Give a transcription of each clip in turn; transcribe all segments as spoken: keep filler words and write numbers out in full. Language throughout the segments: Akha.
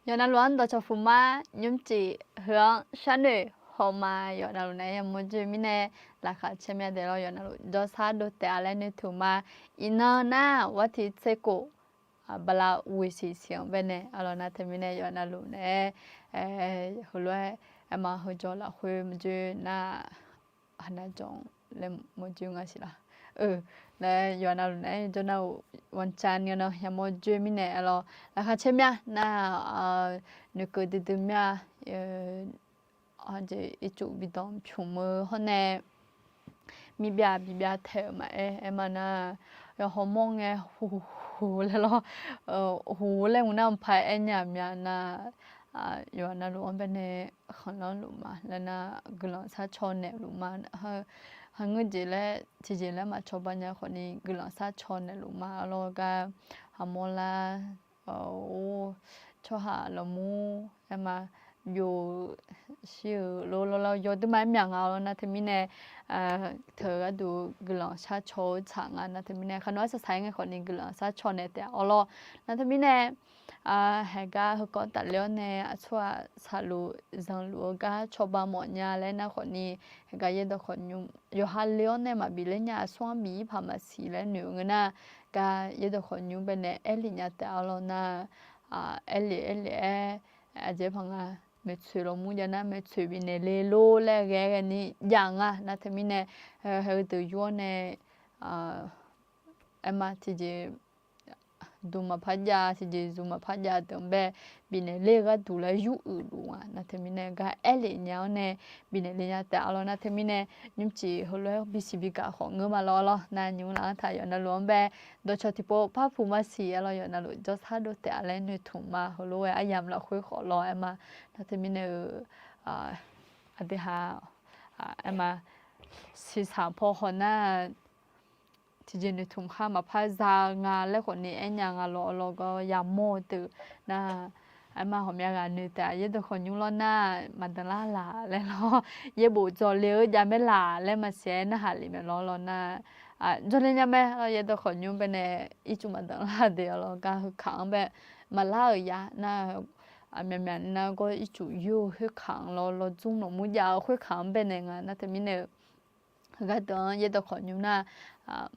Yawqnavluf-anr dawqcawq puq ma, nymrcif heu-anr sharnoeq haw ma. Yawqnavluf naeq-aer yamawr joe mirnae, laqkhaq caer mya daeq lawr, yawqnavluf jawrshar dov taef-a laer noeqtmq ma. Iqnan nar, wartiq tser khof, bala ghoeq siq siq-anr baenae arlawr nar teumirnae yawqnavluf naeq-aer, heulof-aer, aerma heujawr lafkhoer maqjoer nar, haqnav jawr laer mawrjoer nga siq laf. Laer yawqnavluf naeq-aer jawr nar-euq wanqca ni nan yamawr joe mirnae arlawr laqkhaq caer mya nar, noeqkeuv duidui mya, jeq ircuf bidanq pyuq-eu hawr nae, mirbyav bibyav taeq-euq maqaer, aerma nar, yawqhaw mawr ngae hu hu laer lawr, hu laer mq nar mqpaq aer nya mya nar, yawqnavluf-anr baenae khanqlanr luf ma laer nar, guiqlanq sharcaw naeqluf ma. Haqngeur jeq laer tiqjeq laer maqcawba nya khawfni guiqlanq sharcaw naeqluf ma arlawr gar, haqmawr lar, or, tsawrhaq lawqmur aerma, byov-eu shir-euq lor lawr lawr yawdui ma aer myaq nga arlawr nar teumirnae, teu gharduq guiqlanq sharcaw-eu tsaq nga nar teumirnae, khaqnoeq-aer saqsaq-aer ngae khawfni guiqlanq sharcaw naeq taef-a arlawr nar teumirnae, heugar heukawv-anr tafler-awr nae aqsurghaq saqluf zanqluf-eu gar cawba mawfnya laer nar khawfni, heugar yaerdawq khawqnymr yawqha le-awr nae maqbif ler nya aqsur-anr bif-ir paq maqsiq laer noeq-eu ngeur nar, gar yaerdawq khawqnymr baenae aerlef nya taef-a arlawr nar, aerlef aerlef-aer, aqjeq paq nga, maeqtsoeq lawqmur jav nar maeqtsoeq bifnaeq le lor laer ghae ghaeni jav nga nar teumirnae, heu deuq yur-awr nae, aerma tiqjeq duq maqpar jav tiqjeq zuq maqpar jav deuq-anr bae, bifnaeq ler-eu gharduq laer yur uiqluf nga nar teumirnae gar aerlef nya-awr nae, bifnaeq le nya taef-a arlawr nar teumirnae, nymrcif heulof-aer bisiq bigaq khawf ngeur ma lawr arlawr nar nymr laf-anr taq yawqnavluf-anr bae, dawqcawq tiqpov par puq maqsiq arlawr yawqnavluf jawrshar dov taef-a laer noeqtmq ma heulof-aer aryamq lafkhoer khawf lawr aerma nar teumirnae-eu, aqdui ha, aerma, siqsaq paw haw nar, tiqjeq noeqtmq khar maqpar za-eu nga laer khawfni aernya nga lawr arlawr gar yamawr-eu deuq nar, aerma hawqmya ghaq noeq taef-a yaerdawq khawqnymr lawr nar, maqdanqlar laq laer lawr, yaerbof dzawle-eu jav mae laq laer maqsiq-aer narhaq lef mae lawr lawr nar, jawrle nya mae lawr yaerdawq khawqnymr baenae, ircuf maqdanqlar deuq arlawr gar heukaq-anr bae, maqlar-euq ya nar, aqmyaq myaq nar gawr ircuf yur-eu khoerkaq-anr lawr lawr dzmr lawqmur jav-eu khoerkaq-anr baenae nga nar teumirnae-eu, heugar deuq-anr yaerdawq khawqnymr nar,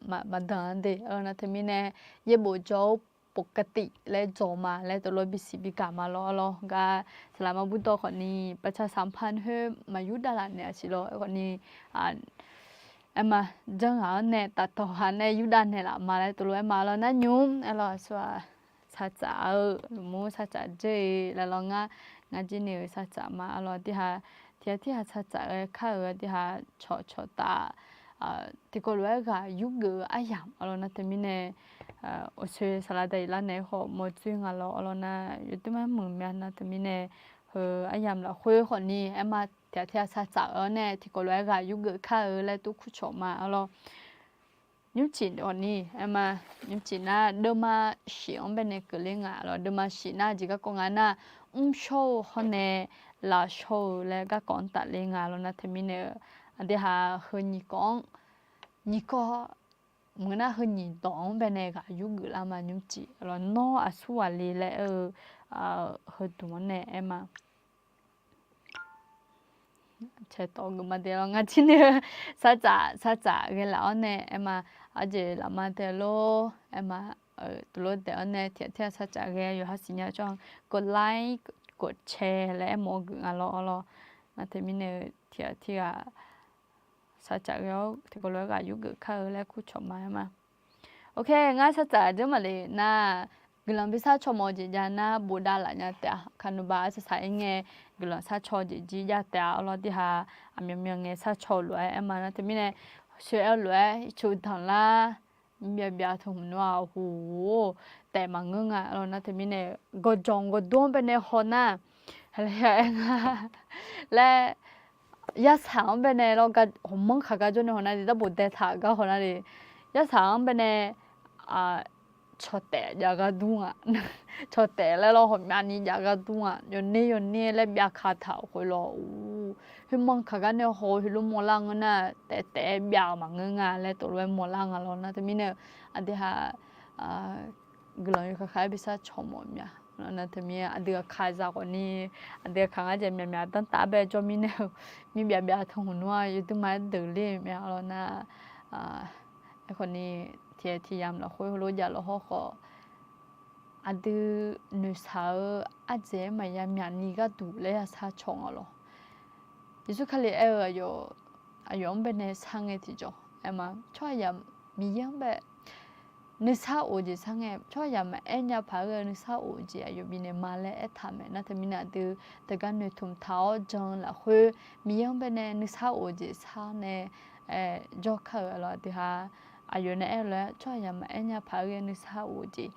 maqdanq-a deuq arlawr nar teumirnae, yaerbof dzaw-awr ปกติ laer dzaw ma laer teulof-aer bisiq bigaq ma lawr arlawr gar, saqlaqma burdawr khawfni ประชาสัมพันธ์ khoer maqyur davlaf naeq-a siq lawr aer khawfni, aerma, janr ghaq-anr nae taqtawq ghaq nae yurdav naeqlaf ma laer teulof-aer ma lawr nar nymr aerlawr aqsur-aq, sartsaf-eu lmur sartsaf dzeur-ir laer lawr ngar, ngar jir ni-euq sartsaf ma arlawr tiq ghaq, tiq ghaq tiq ghaq sartsaf ghae kar-euq tiq ghaq cawqcawq taf, tiqkawv lof-aer ghaq yurgeuf-eu aryamq arlawr nar teumirnae, uqsoe saqlaq daqyiq lar naeq-aer khawf mawrdzoer nga lawr arlawr nar yawdui mar muiq mya nar teumirnae, heu aryamq lafkhoer khawfni aerma tiq ghaq tiq ghaq sartsaf-eu-awr nae tiqkawv lof-aer ghaq yurgeuf kar-eu laer tov kurcawq ma arlawr. Nymrcif dawq ni aerma, nymrcif nar deuvma shif-anr baenae keuvler nga lawr, deuvma shif nar jeq garkawv nga nar, mrshawr-eu hawr nae lafshawr-eu laer garkawv-anr tafler nga lawr nar teumirnae-eu, aqdui ha heu nyiq kawv-anr, nyiq kawv, maqngeur nar heu nyiq dawq-anr baenae ghaq yurgeuf lar ma nymrcif lawr nawr aqsur ghaq le laer aer-eu, heu dmq-anr nae aerma, cae tawv geuf ma dae lawr ngar jir ni-eu, sartsaf sartsaf ghae laf-awr nae aerma, arjeq lafma dae lor aerma, teulof daef-awr nae tiq ghaq tiq ghaq sartsaf ghae yawqha siqnya tsawrhaq กดไลค์ กดแชร์ laer aermawf-eu geuf nga lawr arlawr, nar teumirnae-eu tiq ghaq tiq ghaq sartsaf ghae-awr tiqkawv lof-aer ghaq yurgeuf kar-eu laer kurcawq ma aerma. Ok, ngar sartsaf dzeur maqle nar, guiqlanq bi sarcaw mawf-eu jeq jav nar bofdav laf nya taef-a, kaqnuba arsaq saq-ir ngae, guiqlanq sarcaw jeq jir jav taef-a arlawr tiq ghaq, aqmyan myan ngae sarcaw-eu lof-aer aerma nar teumirnae, soe-aer-eu lof-aer ircuf danqlar, mr byav byav teu hmq nmr-aq hoq, taef maqngeur nga arlawr nar teumirnae, gawqjawq gawqdur-anr baenae haw nar, aer nga laer, yarsaq-anr baenae lawr gar hawqmanr kaq gar jawr nae haw nar de, darbof daetaq gar haw nar de, yarsaq-anr baenae cawqtaef jav gar dur nga. Cawqtaef laer lawr hawqmyavni jav gar dur nga. Yawqner yawqner laer byav ka taq khoerlof-or, khoermanr kaq gar nae haw-eu heulof mawrlar ngeur nar, taef taef-aer byav-eu maqngeur nga laer tov lof-aer mawrlar nga lawr nar teumirnae-eu, aqdui ha guiqlanq yawkaq kaq-aer bi sarcaw mawf mya Nar teumirnae aqdui aqkaq zaq khawfni, aqdui aqkaq ngar jeq myaqmyaq danrtaf-aer bae jawr mirnae-eu, mirbyaf byaf teu hmq nmr-aq yawduirma-aer deuq ler-eu mae lawr nar, aerkhawfni tiqaer tiqyamq lafkhoer heulof jav lawr hawr khawf, aqdui noeqshaq-eu ardzaeq-aer maqya myaqni gharduq laer yashar caw nga lawr. Yeqsur Kali aer-eu aqyawf, aqyawf-anr baenae sar ngae tiqjawq aer ma. Tsawrhaqzaq Miqyaer-anr bae nuisar of-eu jeq sar ngae, tsawrhaqzaq maqaer nya paq-aer ghae nuisar of-eu jeq aqyawf bifnaeq ma laer aertaq mae. Nar teumirnae aqdui teugar noeqtmq taq-awr jan-eu lafkhoer Miqyaer-anr baenae nuisar of-eu jeq sar nae jawr kar-euq lawr. Aqdui ha aqyawf nae aer-eu lof-aer tsawrhaqzaq maqaer nya paq-aer ghae nuisar of-eu jeq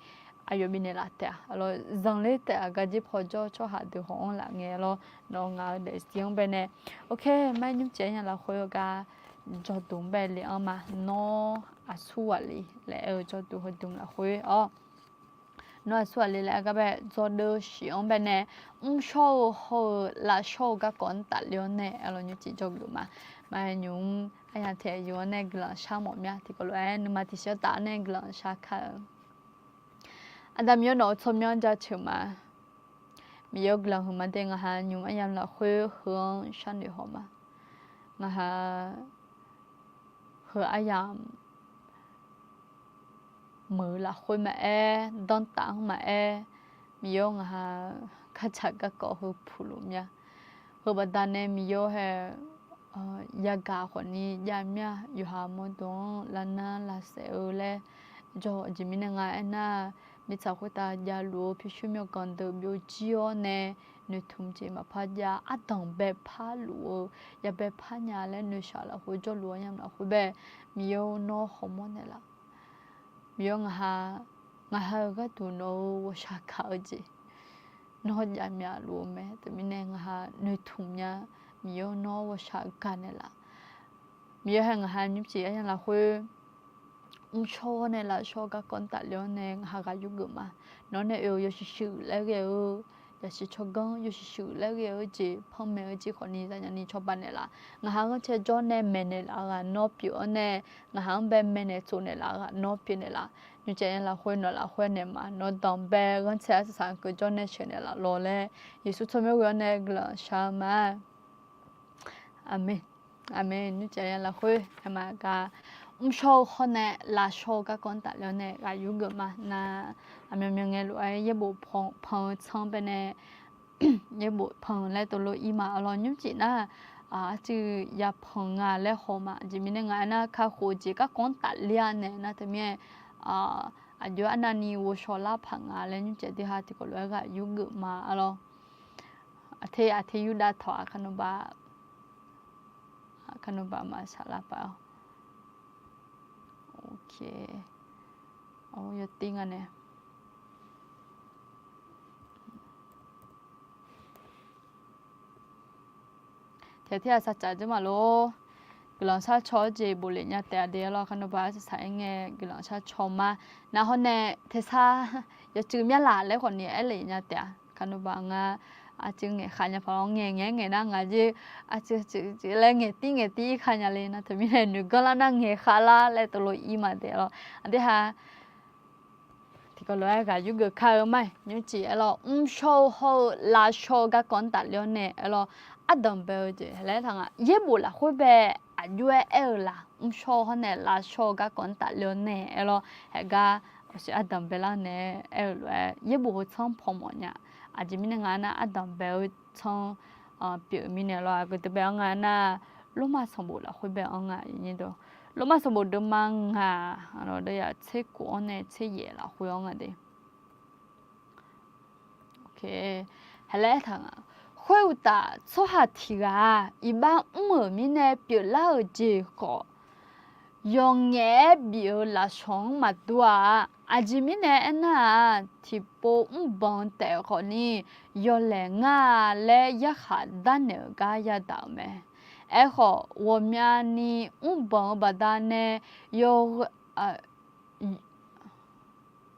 aqyawf bifnaeq laf taef-a lawr. Zanqler taef-a garjir paw jawr tsawrhaq deuq hawq-anr laf ngae lawr. Nawr ngaq-eu daefzir-anr baenae ok, mar nymrcif-aer nya lafkhoer gar jawrduq-anr bae le-anr ma. Nawr aqsur ghaq le laer aer-eu jawrduq heudmq lafkhoer-awr, nawr aqsur ghaq le laer aer gar bae dzawrdeuv shif-anr baenae, mrshawr-eu hawr-eu lavshawr-eu garkawv-anr tafler-awr nae aer lawr nymrcif jawrgeuf ma. Mar nymq-mr aryamq taef yuf-anr nae guiqlanq shar mawf mya. Tiqkawv lof-aer nuima tiqshir taf-awr nae guiqlanq shar kar-eu Aqda Miqyaer nawq-eu tsawrmyanr jaceuq ma. Miqyaer-eu guiqlanq huiqma de ngaqha nymq aryamq lafkhoer heu-anr sharnoeq haw ma. Ngaqha heu aryamq meuq-eu lafkhoer maqaer, danrtaf-anr maqaer, Miqyaer-awr ngaqha gardzaq garkawv heu puq luf mya. Heu baqdanae Miqyaer-awr hae yagaq khawfni jav mir-a. Yawqha mawrdo-anr lavnar lavsaef-eu laer jawr-eu jeq mirnae nga aernar, mirtsaq khoertav javluf-eu pyurshuir myawqganq deuq byovjir-awr nae noeqtmq jeq maqpar jav, ardanq baepar luf-eu yabaepar nya laer noeqshaq lafkhoer jawrluf-eu aryamq lafkhoer bae, Miqyaer-or nawr hawmawr naeqlaf. Miqyaer-or ngaqha, ngaqha-euq gharduq nawq-euq ghawqshaq gaq-eu jeq nawr jav myaq luf-eu mae. Teumirnae ngaqha noeqtmq nya. Miqyaer-or nawr ghawqshaq gaq naeqlaf. Miqyaer hae ngaqha nymrcif aryamq lafkhoer mrshawr-awr nae lavshawr-eu garkawv-anr tafler-awr nae ngaqha ghaq yurgeuf ma. Nawr nae oe-eu yawshuif shuif laer ghae-eu, yasiq tsawrganr yawshuif shuif laer ghae-eu jeq panmaeq-eu jeq khawfni zaqnyani cawba naeqlaf. Ngaqha ghanrcae jawr nae maeqnaeq laf-eu ghaq nawr pyeuf-awr nae, ngaqha-anr bae maeqnaeq tsovnaeq laf-eu ghaq nawr pyeufnaeq laf. Nymrcif aryamq lafkhoer nawq lafkhoer naeqma. Nawr danqbae ghanrcae arsaq saq-anr keuv jawr nae sheuqnaeq laf lawq laer, Yeqsur tsawrmyanr ghoe-awr nae guiqlanq shar-eu ma. Aqmeq. Aqmeq. Nymrcif aryamq lafkhoer aerma gar, mrshawr-eu hawr nae lavshawr-eu garkawv-anr tafler-awr nae ghaq yurgeuf ma. Nar, aqmyanmyan ngae lof-aer yaerbof pan-eu tsanr baenae yaerbof pan laer tov lof ir ma. Arlawr nymrcif nar, arcuiv yapan nga laer haw ma. Aqjeq mirnae nga aernar, kakhof-eu jeq garkawv-anr tafler-a nae nar teumirnae aqjox arnavni ghovshaw lar paq nga laer nymrcif aqdui ha tiqkawv lof-aer ghaq yurgeuf ma. Arlawr, aqte aqte yurdav tawq-aq, aqkar nawqbaf maqsaqlar paq-awr. Yawtir nga nae Tiqghaq tirghaq saqcaf dzeur maqlor. Guiqlanq sharcaw-awr jeq boflef nya taef-a de. Arlawr, aqkar nawqbaf arsaq saq-aer ngae guiqlanq sharcaw ma. Nar hawr nae tersar yawcuiv myarlaf laer khawfni aerlef nya taef-a. Aqkar nawqbaf ngar arcuiv ngaeqkhav nya paq-awr ngaeq ngaeq-aer ngaeq nar ngaq jeq arcuiv cuiv laer ngaeqtir ngaeqtir ir khav nya le. Nar teumirnae noeqganr lar nar ngaeqkhav lar laer tov lof ir ma de. Arlawr, aqdui ha tiqkawv lof-aer ghaq yurgeuf kar-eu ma. Nymrcif aerlawr, mrshawr-eu hawr-eu lavshawr-eu garkawv-anr tafler-awr nae aerlawr, ardanq bae-eu jeq laer taq nga. Yaerbof lafkhoer bae aqjox-aer aer-eu laf, mrshawr-eu hawr nae lavshawr-eu garkawv-anr tafler-awr nae aerlawr, haegar aqsur ardanq baelar nae aer-eu lof-aer yaerbof heu tsanr pawmawf nya. Aqjeq mirnae nga nar, ardanq bae-eu tsanr pyeuf mirnae lawr. Aqgeu deuq bae-anr nga nar, Lormav sanqbof lafkhoer bae-anr nga. Lormav sanqbof deuvma ngaq, deuvyaq tser kof-anr nae tser yaef lafkhoer-anr nga de. Haelaer taq nga. Khoeruqtaf, tsawrhaq tiqghaq-aq, iqbax mr-euq mirnae pyeuflar-euq jeq khawf, yawqngaef-aer bif-eu lafsawq-anr maqdur-a. Aqjeq mirnae aernar-aq, tiqpov mrbanq-eu taef khawfni yawlaeq ngar-a laer yarkhaq darnaeq-euq gar yadaq-euq mae. Aerkhawf, ghawqmyani mrbanq-eu baqdanae yaw-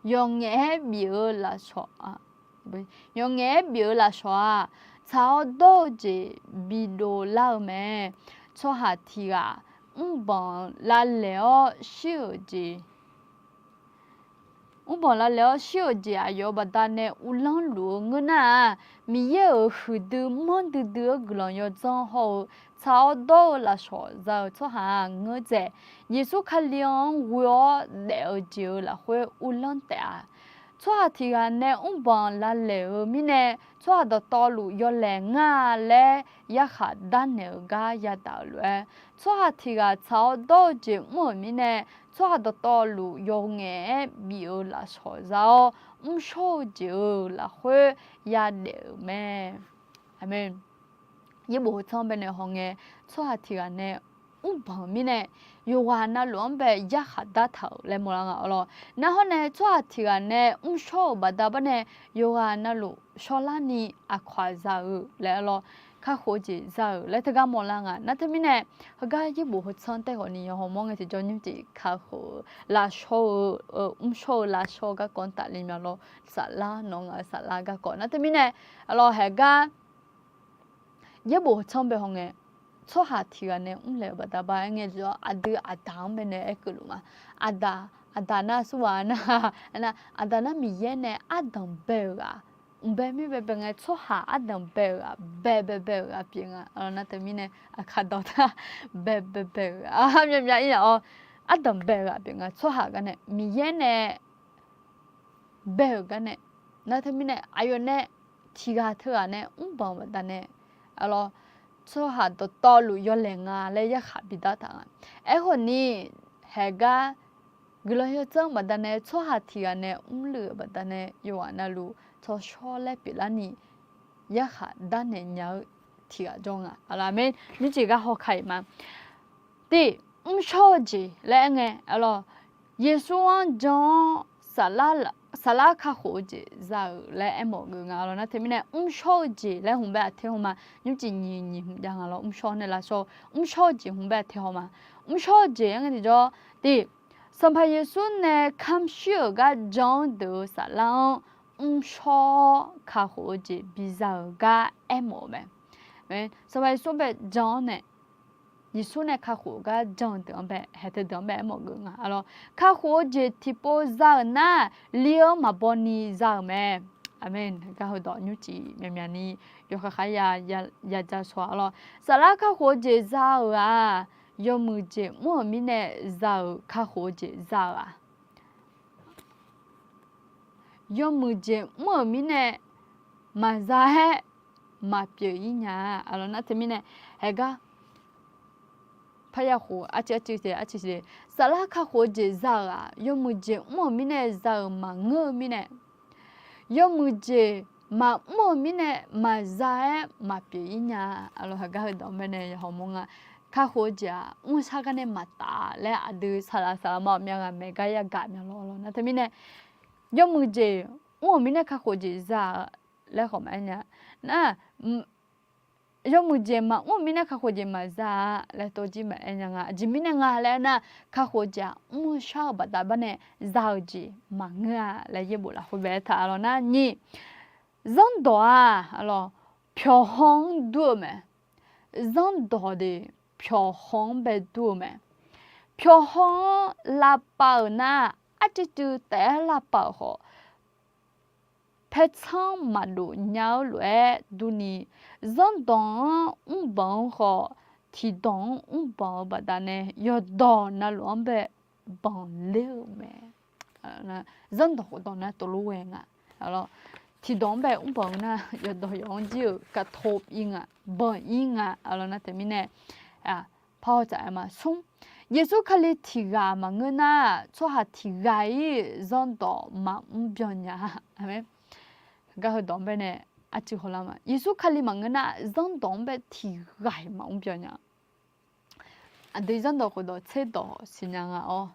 yawqngaef-aer bif-eu lafsawq, yawqngaef-aer bif-eu lafsawq-aq, tsaq-awr dawr-eu jeq bidov lar-eu mae. Tsawrhaq tiqghaq mrbanq lavlaeq-awr shir-euq jeq mrbanq lavlaeq-awr shir-euq jeq aqyawf-euq baqdanae uvlanr luf-eu ngeur nar-aq, Miqyaer-euq huiqdui manrdui dui-eu guiqlanq yawdzanr hawr-eu tsaq-awr dawr-eu lafshawq za-eu tsawrhaq-aq ngeur dzaeq. Yeqsur Kali-anr ghoe-awr daef-eu jeq-euq lafkhoer uvlanr taef-a. Tsawrhaq tiq ghaq nae mrbanq lavlaeq-euq mirnae, tsawrhaq dawqtawvluf yawlaeq ngar-a laer yarkhaq darnaeq-euq gar yadaq-euq lof-aer, tsawrhaq tiq ghaq tsaq-awr dawr-eu jeq mr-euq mirnae, tsawrhaq dawqtawvluf yawqngaef-aer bif-euq lafshawq za-awr, mrshawr-eu jeq-euq lafkhoer yadaef-euq mae. Aqmeq. Yaerbof heu tsanr baenae hawngae, tsawrhaq tiq ghaq nae mrbanq mirnae, yawqghaq navluf-anr bae yarkhaq dartaq-euq laer mawrlar nga arlawr. Narhawr nae tsawrhaq tiq ghaq nae mrshawr-euq baqda barnae, yawqghaq navluf shawrlarni aqkawq-aq za-euq laer arlawr, kakhof-eu jeq za-euq laer teugar mawrlar nga. Nar teumirnae, heugar yaerbof heu tsanr taev khawfni yawhaw mawr ngae tiqjawr nymrcif kakhof-eu lafshawr-eu, mrshawr-eu lafshawr-eu garkawv-anr tafle mya lawr, saflar nawq-eu ngaq-eu saflar garkawv. Nar teumirnae, arlawr haegar yaerbof heu tsanr bae hawngae, tsawrhaq tiq ghaq nae mrlaeq-euq baqda bar aer ngae tiqjawr aqdui aqdaq-anr baenae aerkeuv luf ma. Aqdaq, aqdaq nar surghaq nar, nar aqdaq nar Miqyaer nae ardanq bae-euq ghaq, mq bae mir bae bae ngae tsawrhaq ardanq bae-euq ghaq, bae bae bae-euq ghaq pyeuf nga. Nar teumirnae aqkaq dawq tar, bae bae bae-euq ghaq, myavmyav ir-awr, ardanq bae-euq ghaq pyeuf nga. Tsawrhaq gar nae Miqyaer nae bae-euq gar nae, nar teumirnae aqyawf nae tiq ghaq teughaq nae mrbanq-eu baqdanae, arlawr, tsawrhaq dawqtawvluf yawlaeq nga laer yarkhaq bidar taq nga. Aerkhawfni, haegar guiqlanq yawdzanr baqdanae tsawrhaq tiq ghaq nae mrluiv-euq baqdanae yawqghaq navluf tsawrshawr laer pyeuflarni yarkhaq darnaeq nya-eu tiq ghaq jawr nga. Aqlawq, aqmeq. Nymrcif gar hawkaq-iq ma. Tiq, mrshawr-eu jeq laer aer ngae, arlawr, Yeqsur-anr jan-awr saflar kakhof-eu jeq za-euq laer aermawf geuf nga. Aqlawq, nar teumirnae mrshawr-eu jeq laer hmq bae aqteu haw ma. Nymrcif nyiq nyiq hmq jav nga lawr, mrshawr nae lavshawr-eu, mrshawr-eu jeq hmq bae aqteu haw ma. Mrshawr-eu jeq aer ngae tiqjawr, tiq, Sanqpaq Yeqsur nae kamq shir-euq gar jan-anr deuq-eu saflar-anr mrshawr-awr kakhof-eu jeq biza-euq gar aermawf-eu mae. Sanqpaq Yeqsur bae jan-awr nae, Yeqsur nae kakhof-eu gar jan-eu deuq-anr bae, haeq teu deuq-anr bae aermawf geuf nga. Arlawr, kakhof-eu jeq tiqpov za-euq nar, li-anr maqbaw ni za-euq mae. Aqmeq. Gar heudawq nymrcif myaqmyaq ni yawkhav khav ya, ya ja shaw-a lawr. Saflar kakhof-eu jeq za-euq-aq, yawmuiq jeq mr-euq mirnae za-euq kakhof-eu jeq za-euq-aq, yawmuiq jeq mr-euq mirnae maqza-aer maqpyeuf-ir nya-a. Aqlawq, nar teumirnae, haegar parya khof arciv arciv te arciv te, saflar kakhof-eu jeq za-euq-aq, yawmuiq jeq mr-euq mirnae za-euq maqngeur-eu mirnae, yawmuiq jeq maqmr-eu mirnae maqza-aer maqpyeuf-ir nya-a. Aqlawq, haegar heudawq-anr baenae yawhaw mawr nga. Kakhof-eu jeq-aq mr-eu shar gar nae maqtaf laer aqdui saqlaq saqlaq ma-awq myav ghaq maeq gar yagaq myav lawr lawr. Nar teumirnae, yawmuiq jeq mr-euq mirnae kakhof jeq za-eu laer khawf maqaer nya. Nar, yawmuiq jeq maqmr-eu mirnae kakhof jeq maqza-a laer tov jir maqaer nya nga. Aqjeq mirnae nga laer aernar, kakhof jeq-aq mr-eu shar-eu baqda barnae za-eu jeq maqngeur-a laer yaerbof lafkhoer bae aertaq-a lawr. Nar nyiq, zanrdawq-aq, aqlawq, pyawqhaw-anr dur-eu mae. Zanrdawq de pyawqhaw-anr bae dur-eu mae. Pyawqhaw-anr lavpav-euq nar, arcuiv cuiv taef-aer lavpav-euq khawf, paertsanr maqdof nya-eu lof-aer durni, zanrdawq-anr mrbanq-eu khawf, tiqdawq-anr mrbanq-eu baqdanae yawqdawq navluf-anr bae banqler-euq mae. Zanrdawq khofdawq nar tov lof ghae nga. Tiqdawq-anr bae mrbanq-eu nar yawqdawq yawq-anr jir-euq kavtov ir nga, banq ir nga. Aqlawq, nar teumirnae, parhaw tsaf-aer ma. Smr, Yeqsur Kali tiq ghaq maqngeur nar, tsawrhaq tiq ghaq-ir zanrdawq maqmr byan nya-a. Gar heudawq-anr baenae arcuiv hawlar ma. Yeqsur Kali maqngeur nar, zanrdawq-anr bae tiq ghaq-iq maqmr byan nya. Aqdui zanrdawq khofdawq tserdawq siqnya nga-awr,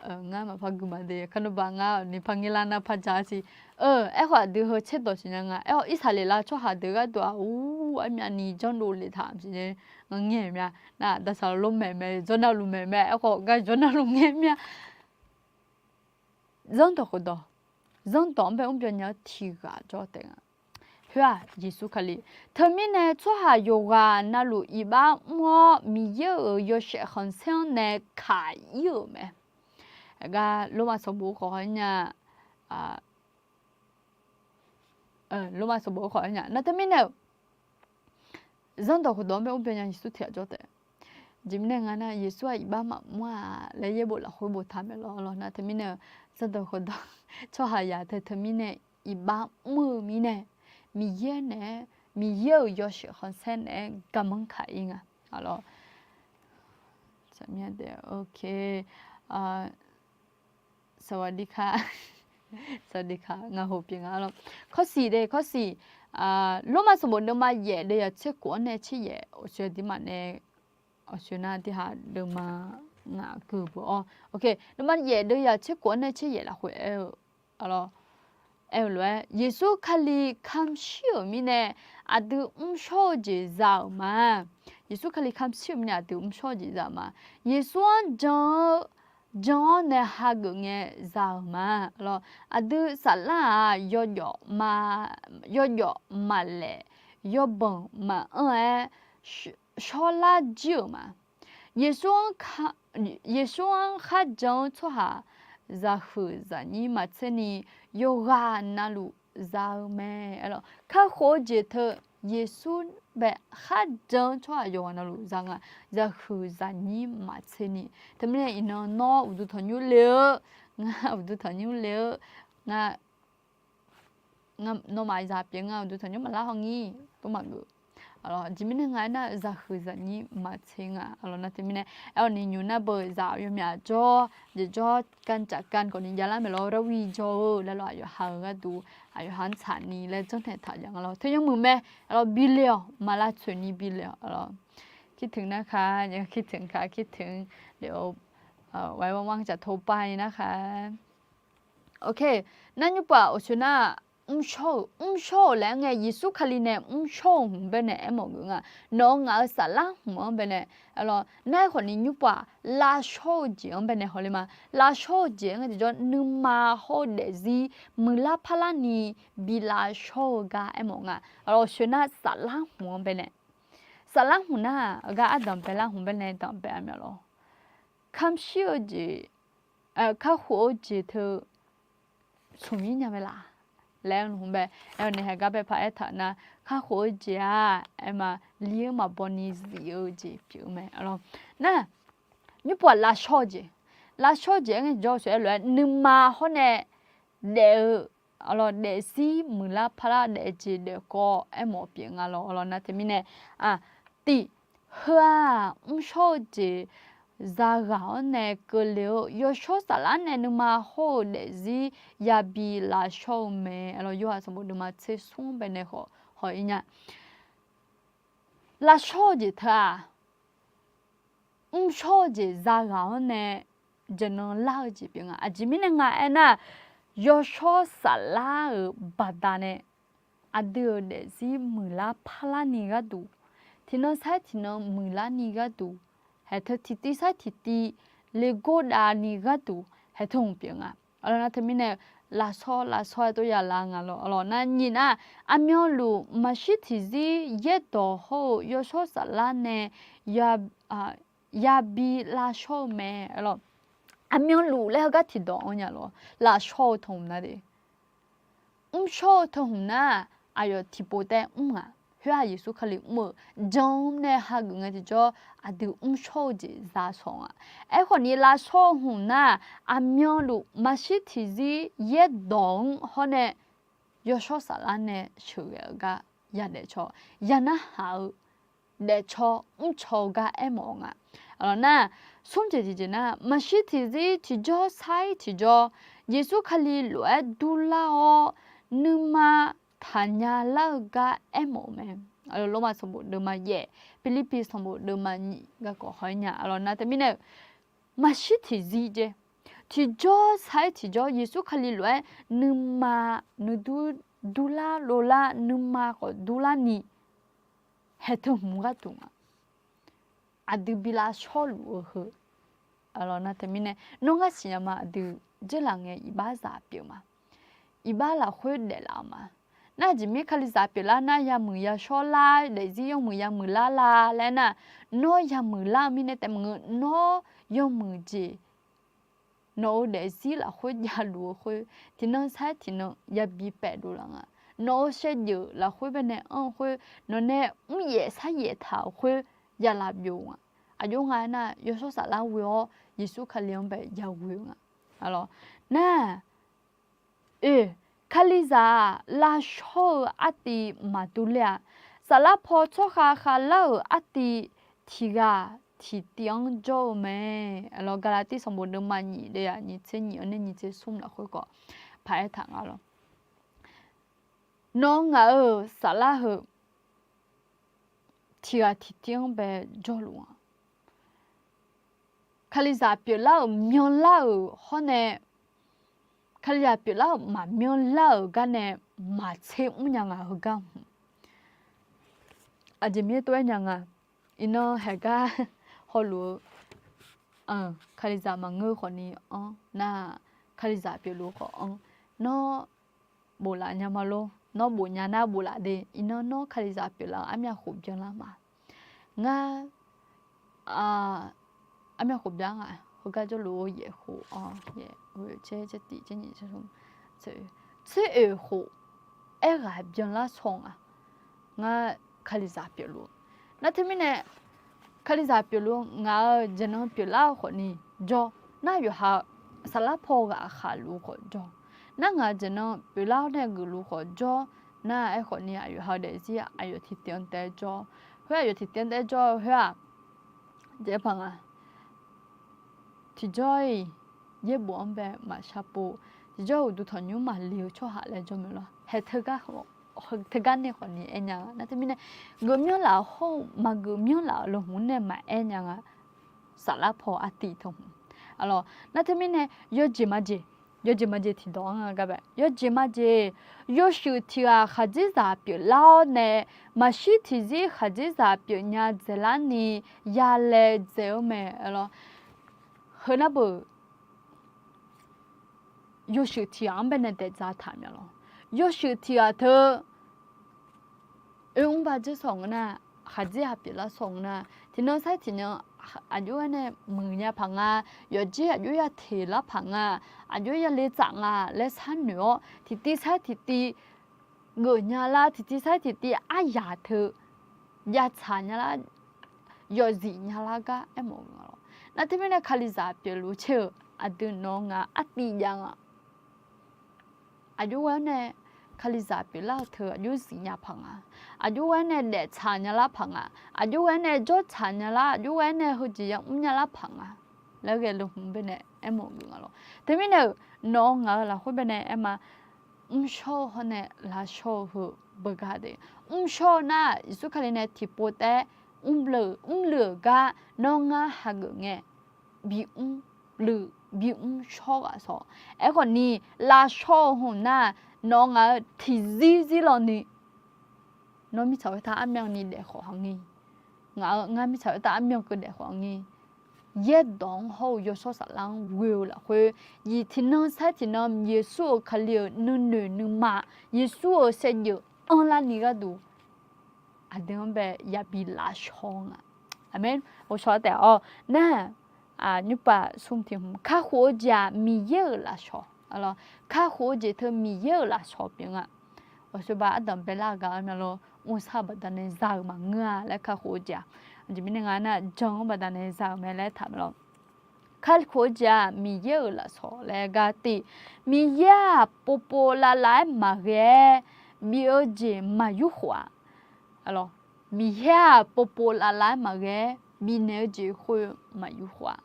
ngar maqpar gui ma de. Kar nmr ba ngar ni par ngir lar nar par ja-a siq. Aerkhawf aqdui heu tserdawq siqnya nga. Aerkhawf Irsaqleqlav tsawrhaq deuq gharduq-aq, ur, armyavni janrdov le taq maqsiq. Ngar ngaeq mya. Nar daqsaq lomaeq mae, jawrnavluf maeq mae. Aerkhawf gar jawrnavluf ngae mya. Zanrdawq khofdawq, zanrdawq-anr bae mr byan nya-eu tiq ghaq jawr taef nga. Khoer-aq Yeqsur Kali. Teumirnae tsawrhaq yawqghaq navluf iqbax mr-awr, Miqyaer-euq yawshaef khanqsaer-anr nae kaq ir-euq mae. Aqgar Lormav sanqbof khawf hawr nya, Lormav sanqbof khawf nya nar teumirnae-euq zanrdawq khawf dawq-anr bae ur byan nya Yeqsur tiq ghaq jawr taef. Aqjeq mirnae nga nar, Yeqsur-aq iqbax maqmr-a laer yaerbof lafkhoer boftaq maeq lawr lawr nar teumirnae-eu zanrdawq khawf dawq tsawrhaqzaq teu teumirnae iqbax mr-eu mirnae, Miqyaer naeq-aer Miqyaer-euq yawshaef khanqsaer naeq-aer garmanr kaq-ir nga. สวัสดีค่ะ สวัสดีค่ะ ngaq hoq pyeuf nga lawr. Kawrsiq de kawrsiq, Lormav sanqbof deuvma yaef deuv yaq tser khof-anr nae tser yaef awqsoeq aqdirmaf nae, awqsoeq nar tiq haq deuvma ngaq geuq beu-awr, deuvma yaef deuv yaq tser khof-anr nae tser yaef lafkhoer aer-eu, aer-eu lof-aer, Yeqsur Kali kamq shir-euq mirnae aqdui mrshawr-eu jeq za-euq ma. Yeqsur Kali kamq shir-euq mirnae aqdui mrshawr-eu jeq za-euq ma. Yeqsur-anr jan-eu jan-awr nae hageuf ngae za-euq ma. Aqdui saflar-aq, yawjawf maqlaef, yawbanq maqanr-aer shawrlar jir-euq ma. Yeqsur-anr kharjan-eu tsawrhaq zaqhuiq zaqnyir maqtser ni yawqghaq navluf za-eu mae. Kakhof-eu jeq teu Yeqsur bae kharjan-eu tsawrhaq yawqghaq navluf za nga. Zaqhuiq zaqnyir maqtser ni. Teumirnae iqnan nawr uqduq tanqnymr le-eu, ngar uqduq tanqnymr le-eu, ngar nawmaf zaq pyeuf nga uqduq tanqnymr maqlar haw ngir tor maqgeuf. Aqjeq mirnae nga aernar zaqhuiq zaqnyir maqtser nga. Aqlawq nar teumirnae aer-awq ni nymq nar beu zaq yawmyaq jawr jeq jawr kan caf kan khawf ni javlar maeq lawr. Rawvi jawr-eu laer lawr, aqyawf ha-eu gharduq aqyawf ha-anr tsaqni laer janrnaeq taq jav nga lawr. Teu yawmuiq mae. Aqlawq bi le-awq, maq lavtsoeq ni bi le-awq. Aqlawq คิดถึงนะคะ ยังคิดถึงค่ะ คิดถึง เดี๋ยวไว้ว่างๆจะโทรไปนะคะ Ok, nar nymrpov-aq awqsoeq nar mrshawr-euq, mrshawr-euq laer aer ngae Yeqsur Kali nae mrshawr-euq hmq baenae aermawf geuf nga. Nawq-eu ngaq-eu saflar hmq-anr baenae, nar aerkhawf ni nymrpov-aq lavshawr-eu jeq-anr baenae hawler ma. Lavshawr-eu jeq-anr ngae tiqjawr nuima hawr-eu daefzir muiqlar parlar ni bi lavshawr-eu gar aermawf nga. Awqsoeq nar saflar hmq-anr baenae, saflar hmq nar-aq gar ardanq baelar hmq baenae danqbae-a mya lawr. Kamq shir-eu jeq, kakhof-eu jeq teu smq mir nya mae laf laer-eu lmq bae, aer-awq nae haeq gar bae paq aertaq nar, kakhof-eu jeq-aq aerma li-eu maqbaw ni zif-eu jeq pyeuf-eu mae. Nar nymrpov-aq lavshawr-eu jeq, lavshawr-eu jeq aer ngae tiqjawr awqsoeq aer lof-aer nuima hawr nae daef-eu, aqlawq daefzir muiqlar parlar daef jeq daef kawv aermawf pyeuf nga lawr. Aqlawq nar teumirnae, tiq, heu-aq mrshawr-eu jeq zaghaq-anr nae keuvle-eu yawshawr saflar nae nuima hawr-eu daefzir yabi lavshawr-eu mae. Aqlawq yawhaiq sanqbof deuvma tser smr-anr baenae haw, haw-ir nya. Lavshawr-eu jeq teu-aq mrshawr-eu jeq zaghaq-anr nae jaqnan lar-eu jeq pyeuf nga. Aqjeq mirnae nga aernar, yawshawr saflar-euq baqdanae aqdui-euq daefzir muiqlar parlar ni gharduq, tiqnan sar-aer tiqnan muiqlar ni gharduq, haeq teu tiqtiv sar-aer tiqtiv legor dav ni gharduq haeq teu hmq pyeuf nga. Aqlawq nar teumirnae lavshawr lavshawr-aer tov ya lar nga lawr. Aqlawq nar nyiq nar, aqmyanluf maqshir tiqzir yaerdawq hawr-eu yawshawr saflar nae yabi lavshawr-eu mae. Aqmyanluf laer heugar tiqdawq-anr nya lawr, lavshawr-eu teu hmq nar de. Mrshawr-eu teu hmq nar, aqyawf tiqpov taef mr-aq, khoer-aq Yeqsur Kali mr-eu jan-anr nae hageuf ngae tiqjawr aqdui mrshawr-eu jeq za shawq nga. Aerkhawf ni lavshawr-eu hmq nar, aqmyanluf maqshir tiqzir yaerdawq-anr hawr nae yawshawr saflar nae sheuqghae-eu gar yadaef caw, ya narhaq-eu daefcaw mrcaw-eu gar aermawf-eu nga. Aqlawq nar, smr jeq tiqjeq nar, maqshir tiqzir tiqjawr sar-ir tiqjawr, Yeqsur Kali lof-aer durlar-awr nuima taqnya lar-eu gar aermawf-eu mae. Lormav sanqbof deuvma yaef, Pirlirpiv sanqbof deuvma nyiq garkawv haw-ir nya. Aqlawq nar teumirnae-eu maqshir tiqzir jeq, tiqjawr sar-ir tiqjawr Yeqsur Kali lof-aer nuima nuidur durlar lovlar nuima khawf durlar ni haeq teu hmq gharduq nga. Aqdui bi lavshawr luf-eu heu, aqlawq nar teumirnae nawr ngar siqnya ma aqdui dzeurlaf ngae iqbaxzaq pyeuf ma. Iqbax lafkhoer daeflaf-eu ma. Nar aqjeq mir kalizaq pyeuflar nar yamuiq yashawr lar daefzir yawmuiq yamuiq lar la laer nar, nawr yamuiq lar-eu mirnae taef maqngeur, nawr yawmuiq jeq nawq-eu daefzir lafkhoer javluf-eu khoer, tiqnan sar-aer tiqnan yabi paefdov laf nga. Nawq-eu shaevdzeuf lafkhoer baenae anr-eu khoer, nawq nae mryaef sharyaef taq-euq khoer yalaf byov nga. Aqjox nga aernar, Yawshawr Saflar ghoe-awr Yeqsur Kali-anr bae yaghoe-eu nga. Nar, oe, Kalizaq-aq lavshawr-eu artiv maqdur ler-a. Saflar paw tsawrkhav khavlar-euq artiv tiqghaq tiqtiv-anr jawr-eu mae. Gaqlaqtiv sanqbof deuvma nyiq deuvyaq nyiq tser nyiq-anr nae nyiq tser smr lafkhoer khawf paq-aer taq nga lawr. Nawr ngaq-euq saflar heu tiqghaq tiqtiv-anr bae jawrluf-a. Kalizaq pyeuflar-euq myanlar-euq hawr nae, Kalizaq pyeuflar-euq maqmyanlar-euq gar nae maqtser mrnya nga heugar hmq. Aqjeq mirnae tov-aer nya nga. Iqnan haeqgar hawluf-eu, Kalizaq maqngeur khawfni anr nar, Kalizaq pyeufluf khawf anr. Nawr bof laf nya ma lor. Nawr bof nya nar bof laf de. Iqnan nawr Kalizaq pyeuflar-eu armyav khof byanlar ma. Ngar, armyav khof byan nga. Heugar jawrluf-eu yaef khof, yaef, oe, tser, tser tiq, tser nyiq, tser smr, tser oe khof aerghaq byanlar shaw nga. Ngar Kalizaq pyeufluf-eu nar teumirnae, Kalizaq pyeufluf-eu ngaq-euq jeqnan pyeuflar-eu khawfni jawr. Nar yawqha-eu saflar paw ghaq khaqluf-eu khawf jawr. Nar ngaq-euq jeqnan pyeuflar-awr nae geufluf khawf jawr. Nar aerkhawfni aqyawf ha-eu daefzir aqyawf tiqtiv-anr taef-aer jawr. Khoer aqyawf tiqtiv-anr taef-aer jawr-eu khoer-aq, jeq paq nga. Tiqjawr-iq yaerbof-anr bae maqshar pov. Tiqjawr-iq uqduq tanqnymr maqle-eu tsawrhaq laer jawr mae lawr. Haeq teugar, teugar nae khawfni aer nya nga. Nar teumirnae, geufmyanr laf-eu hawr-eu maqgeuf myanr laf-euq lawhmq nae maqaer nya nga. Saflar paw artiv teu hmq. Nar teumirnae, yawjeq majeq, yawjeq majeq tiqdawq-anr nga gar bae. Yawjeq majeq, yawshuif tiq ghaq khaqdzerzaq pyeuflar-awr nae, maqshir tiqzir khaqdzerzaq pyeufnya dzaeqlar ni yalae dzaeq-eu mae lawr. Heu nar beuq, yawshuif tiq ghaq-anr baenae daefdzaq taq mya lawr. Yawshuif tiq ghaq teu oermr ba dzeur sawq ngeur nar, khaqdzer ha pyeuflar sawq ngeur nar, tiqnan sar tiqnan aqjox-aer nae muiqnya paq nga, yawqdzer aqjox ya teq lar paq nga, aqjox ya le tsaf nga laer sharnoeq-awr, tiqtiv sar tiqtiv geufnya lar, tiqtiv sar tiqtiv aryaq teu ya tsaq nya lar, yawqzif nya lar gar aermawf-eu nga lawr. Nar teumirnae Kalizaq pyeufluf tser-euq aqdui nawq-eu ngaq artiv jav nga. Aqjox ghae-awr nae Kalizaq pyeuflar-eu teu aqjox zif nya paq nga. Aqjox ghae-awr nae daeftsaq nya lar paq nga. Aqjox ghae-awr nae jawrtsaq nya lar, aqjox ghae-awr nae heujeq yamr nya lar paq nga laer ghae lawhmq baenae aermawf-eu nga lawr. Teumirnae-euq nawq-eu ngaq-eu lafkhoer baenae aer ma. Mrshawr-eu hawr nae lavshawr-eu heu beugar de. Mrshawr-eu nar, Yeqsur Kali nae tiqpov taef-aer mrluiv-euq gar nawr ngar hageuf ngae, bimr luiv bimr shawr ghaq shawr. Aerkhawfni, lavshawr-eu hmq nar, nawq-eu ngaq-eu tiqzir zir lawni, nawr mirtsaq khoertav armyan ni daef khawf haq ngir. Ngaq-eu ngar mirtsaq khoertav armyan keuv daef khawf haq ngir. Yaerdawq-anr hawr-eu Yawshawr Saflar-anr ghoe-eu lafkhoer, yiq tiqnan sar tiqnan Yeqsur-euq Kali-euq nuinoeq nuima, Yeqsur-euq saevdzeuf anrlar ni gharduq aqdui-anr bae yabi lavshawr nga. Aqmeq. Ghovshaw taef-awr nar, nymrpav smr tiq hmq, kakhof-eu jeq-aq Miqyaer-euq lafshawq. Kakhof-eu jeq teu Miqyaer-euq lafshawq pyeuf nga. Ghawqshawba ardanq baelar-eu gaq-anr mya lor, mrsar-eu baqdanae za-euq maqngeur-a laer kakhof-eu jeq-aq. Aqjeq mirnae nga nar, jan-anr baqdanae za-euq mae laer taq mae lor. Kakhof-eu jeq-aq Miqyaer-euq lafshawq laer gar tiv. Miqyaer-aq povpov lavlav-aer maqghae-aer bif-eu jeq maqyurkhof-a. Miqyaer-aq povpov lavlav-aer maqghae-aer bifnaeq-eu jeq khoer maqyurkhof-a.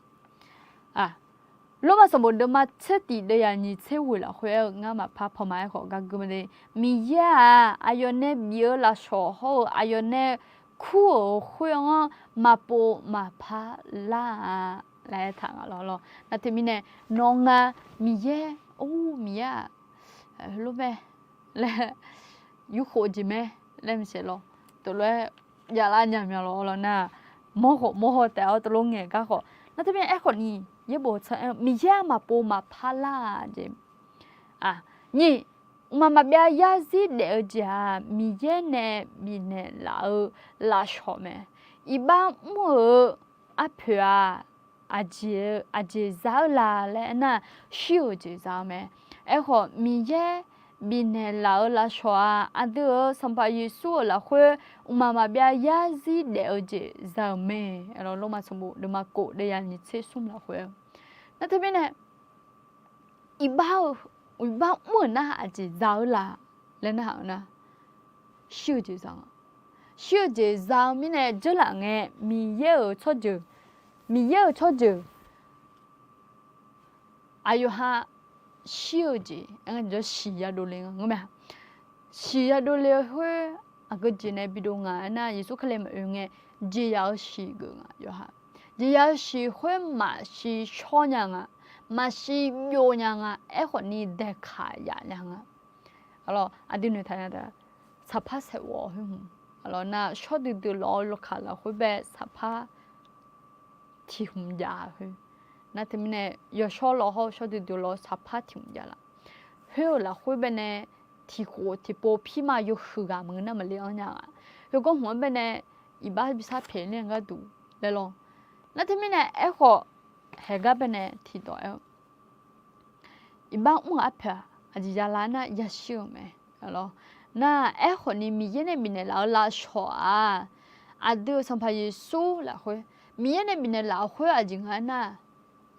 Lormav sanqbof deuvma tser tiq deuvyaq nyiq tser ghoeq lafkhoer aer-eu ngar maqpar pawma aerkhawf gar geur ma de. Miqyaer-aq aqyawf nae bif-eu lafshawq hawr-eu aqyawf nae kur-euq khoer-anr maqpov maqpar lar-a laer aertaq nga lawr. Nar teumirnae nawr ngar Miqyaer, or Miqyaer-aq heulof mae laer yurkhof-eu jeq mae laer maqsiq lawr. Teulof-aer javlar nya mya lawr lawr nar, mawrkhawf mawrhaw taef-awr teulof ngaeq gar khawf. Nar teumirnae aerkhawf ni, yaerbof tsanr-aer-eu Miqyaer-aq maqpov maqpar lar-a jeq. Nyiq, mqmaq maqbyav yarzir daef-eu jeq-aq Miqyaer nae bifnaeq laf-eu lafshawq mae. Iqbax mr-euq arpoeq-aq aqjeq za-eu la laer aernar, shir-euq jeq za-eu mae. Aerkhawf, Miqyaer bifnaeq laf-euq lavshawq-aq, aqdui-euq Sanqpaq Yeqsur-euq lafkhoer mqmaq maqbyav yarzir daef-eu jeq za-euq mae. Lormav sanqbof deuvma kof deuvyaq nyiq tser smr lafkhoer-eu. Nar teumirnae, iqbax-eu, iqbax mr-euq nar aqjeq za-eu la laer narhaq-eu nar, shir-eu jeq za nga. Shir-eu jeq za-eu mirnae dzeurlaf ngae, Miqyaer-euq tsawrjeuq, Miqyaer-euq tsawrjeuq aqyawf ha shir-eu jeq, siq yadov le nga ngeur mae. Siq yadov le-eu khoer aqgeu jeq nae bidov nga aernar, Yeqsur Kali maqoe ngae, jeqzaq-eu siq geuf nga yawqha. Jeqzaq-eu siq khoer maqsiq shawr nya nga, maqsiq byov nya nga, aerkhawf ni daeqkaq yaf nya nga. Aqdui noeqtaq nya taef, saqpar saeqghawv khoer hmq, aqlawq nar shawr duidui lawq-eu lawkaq lafkhoer bae saqpar tiq hmq jav-eu khoer. Nar teumirnae, yawshawr lawq hawr-eu shawr duidui lawq-eu saqpar tiq hmq jav laf. Khoer-euq lafkhoer bae nae tiq khof tiqpov pirma yawhuiq ghaq maqngeur nar maqle-anr nya-a. Yawgawr hmq-anr bae nae iqbax bi sar pyaeq ler-eu gharduq laer lawr. Nar teumirnae aerkhawf, haeq gar bae nae tiqdawq aer-eu, iqbax mr-euq arpoeq-aq aqjeq ya la nar yashir-euq mae. Nar aerkhawf ni Miqyaer nae bifnaeq laf-eu lavshawq-aq, aqdui-euq Sanqpaq Yeqsur lafkhoer, Miqyaer nae bifnaeq laf-eu khoer aqjeq nga aernar,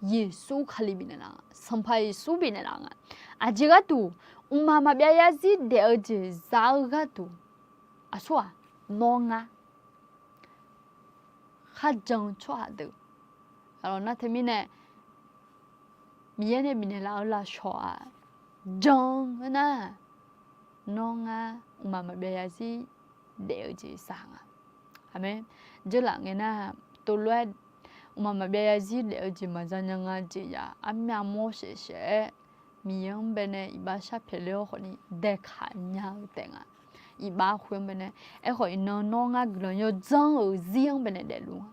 Yeqsur Kali bifnaeq laf nga, Sanqpaq Yeqsur bifnaeq laf nga. Aqjeq gharduq, mqmaq maqbyav yarzir daef-eu jeq za-eu gharduq, aqsur-aq, nawr ngar kharjan-eu tsawrhaq deuq, aqlawq nar teumirnae, Miqyaer nae bifnaeq laf-eu lavshawq-aq jan-eu nar, nawr ngar mqmaq maqbyav yarzir daef-eu jeq za nga. Aqmeq. Dzeurlaf ngae nar, tov lof-aer mqmaq maqbyav yarzir daef-eu jeq maqza nya nga jeq yaf armyav mawr shaef shaef-aer, Miqyaer-anr bae nae iqbax sharpyaeq ler-awr khawf ni daeqkaq nya-eu taef nga. Iqbax khoer-anr bae nae, aerkhawf iqnan nawr ngar guiqlanq yawdzanr-euq zir-anr bae nae daefluf nga.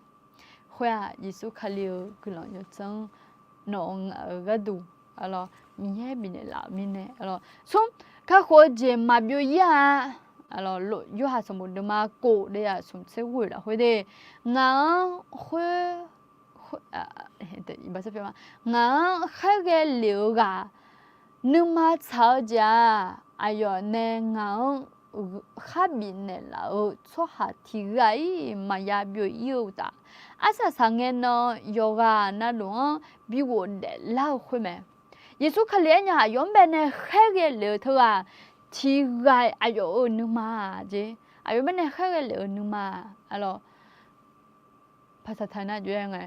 Khoer-aq Yeqsur Kali-euq guiqlanq yawdzanr nawq-eu ngaq-euq gharduq, aqlawq Miqyaer bifnaeq laf-euq mirnae, aqlawq smr, kakhof-eu jeq maqbyov ir-a. Aqlawq Yorhaq sanqbof deuvma kof deuvyaq smq tser ghoeq lafkhoer de, ngaq-anr khoer ngaq-anr khaerghae lef-eu ghaq nuima tsaq-eu jeq-aq, aqyawf nae ngaq-anr kharbif naeqlaf-eu tsawrhaq tiq ghaq-iq maqya byov ir-eu uqtaf, arsaq saqngae nan yawqghaq navluf-anr bi ghofdaef lar-eu khoer mae. Yeqsur Kali aernya aqyawf-anr bae nae khaerghae lef-eu teughaq tiq ghaq-iq aqyawf-euq nuima-aq jeq, aqyawf-anr bae nae khaerghae lef-eu nuima-aq, aqlawq ภาษาไทยน่าจะยังไง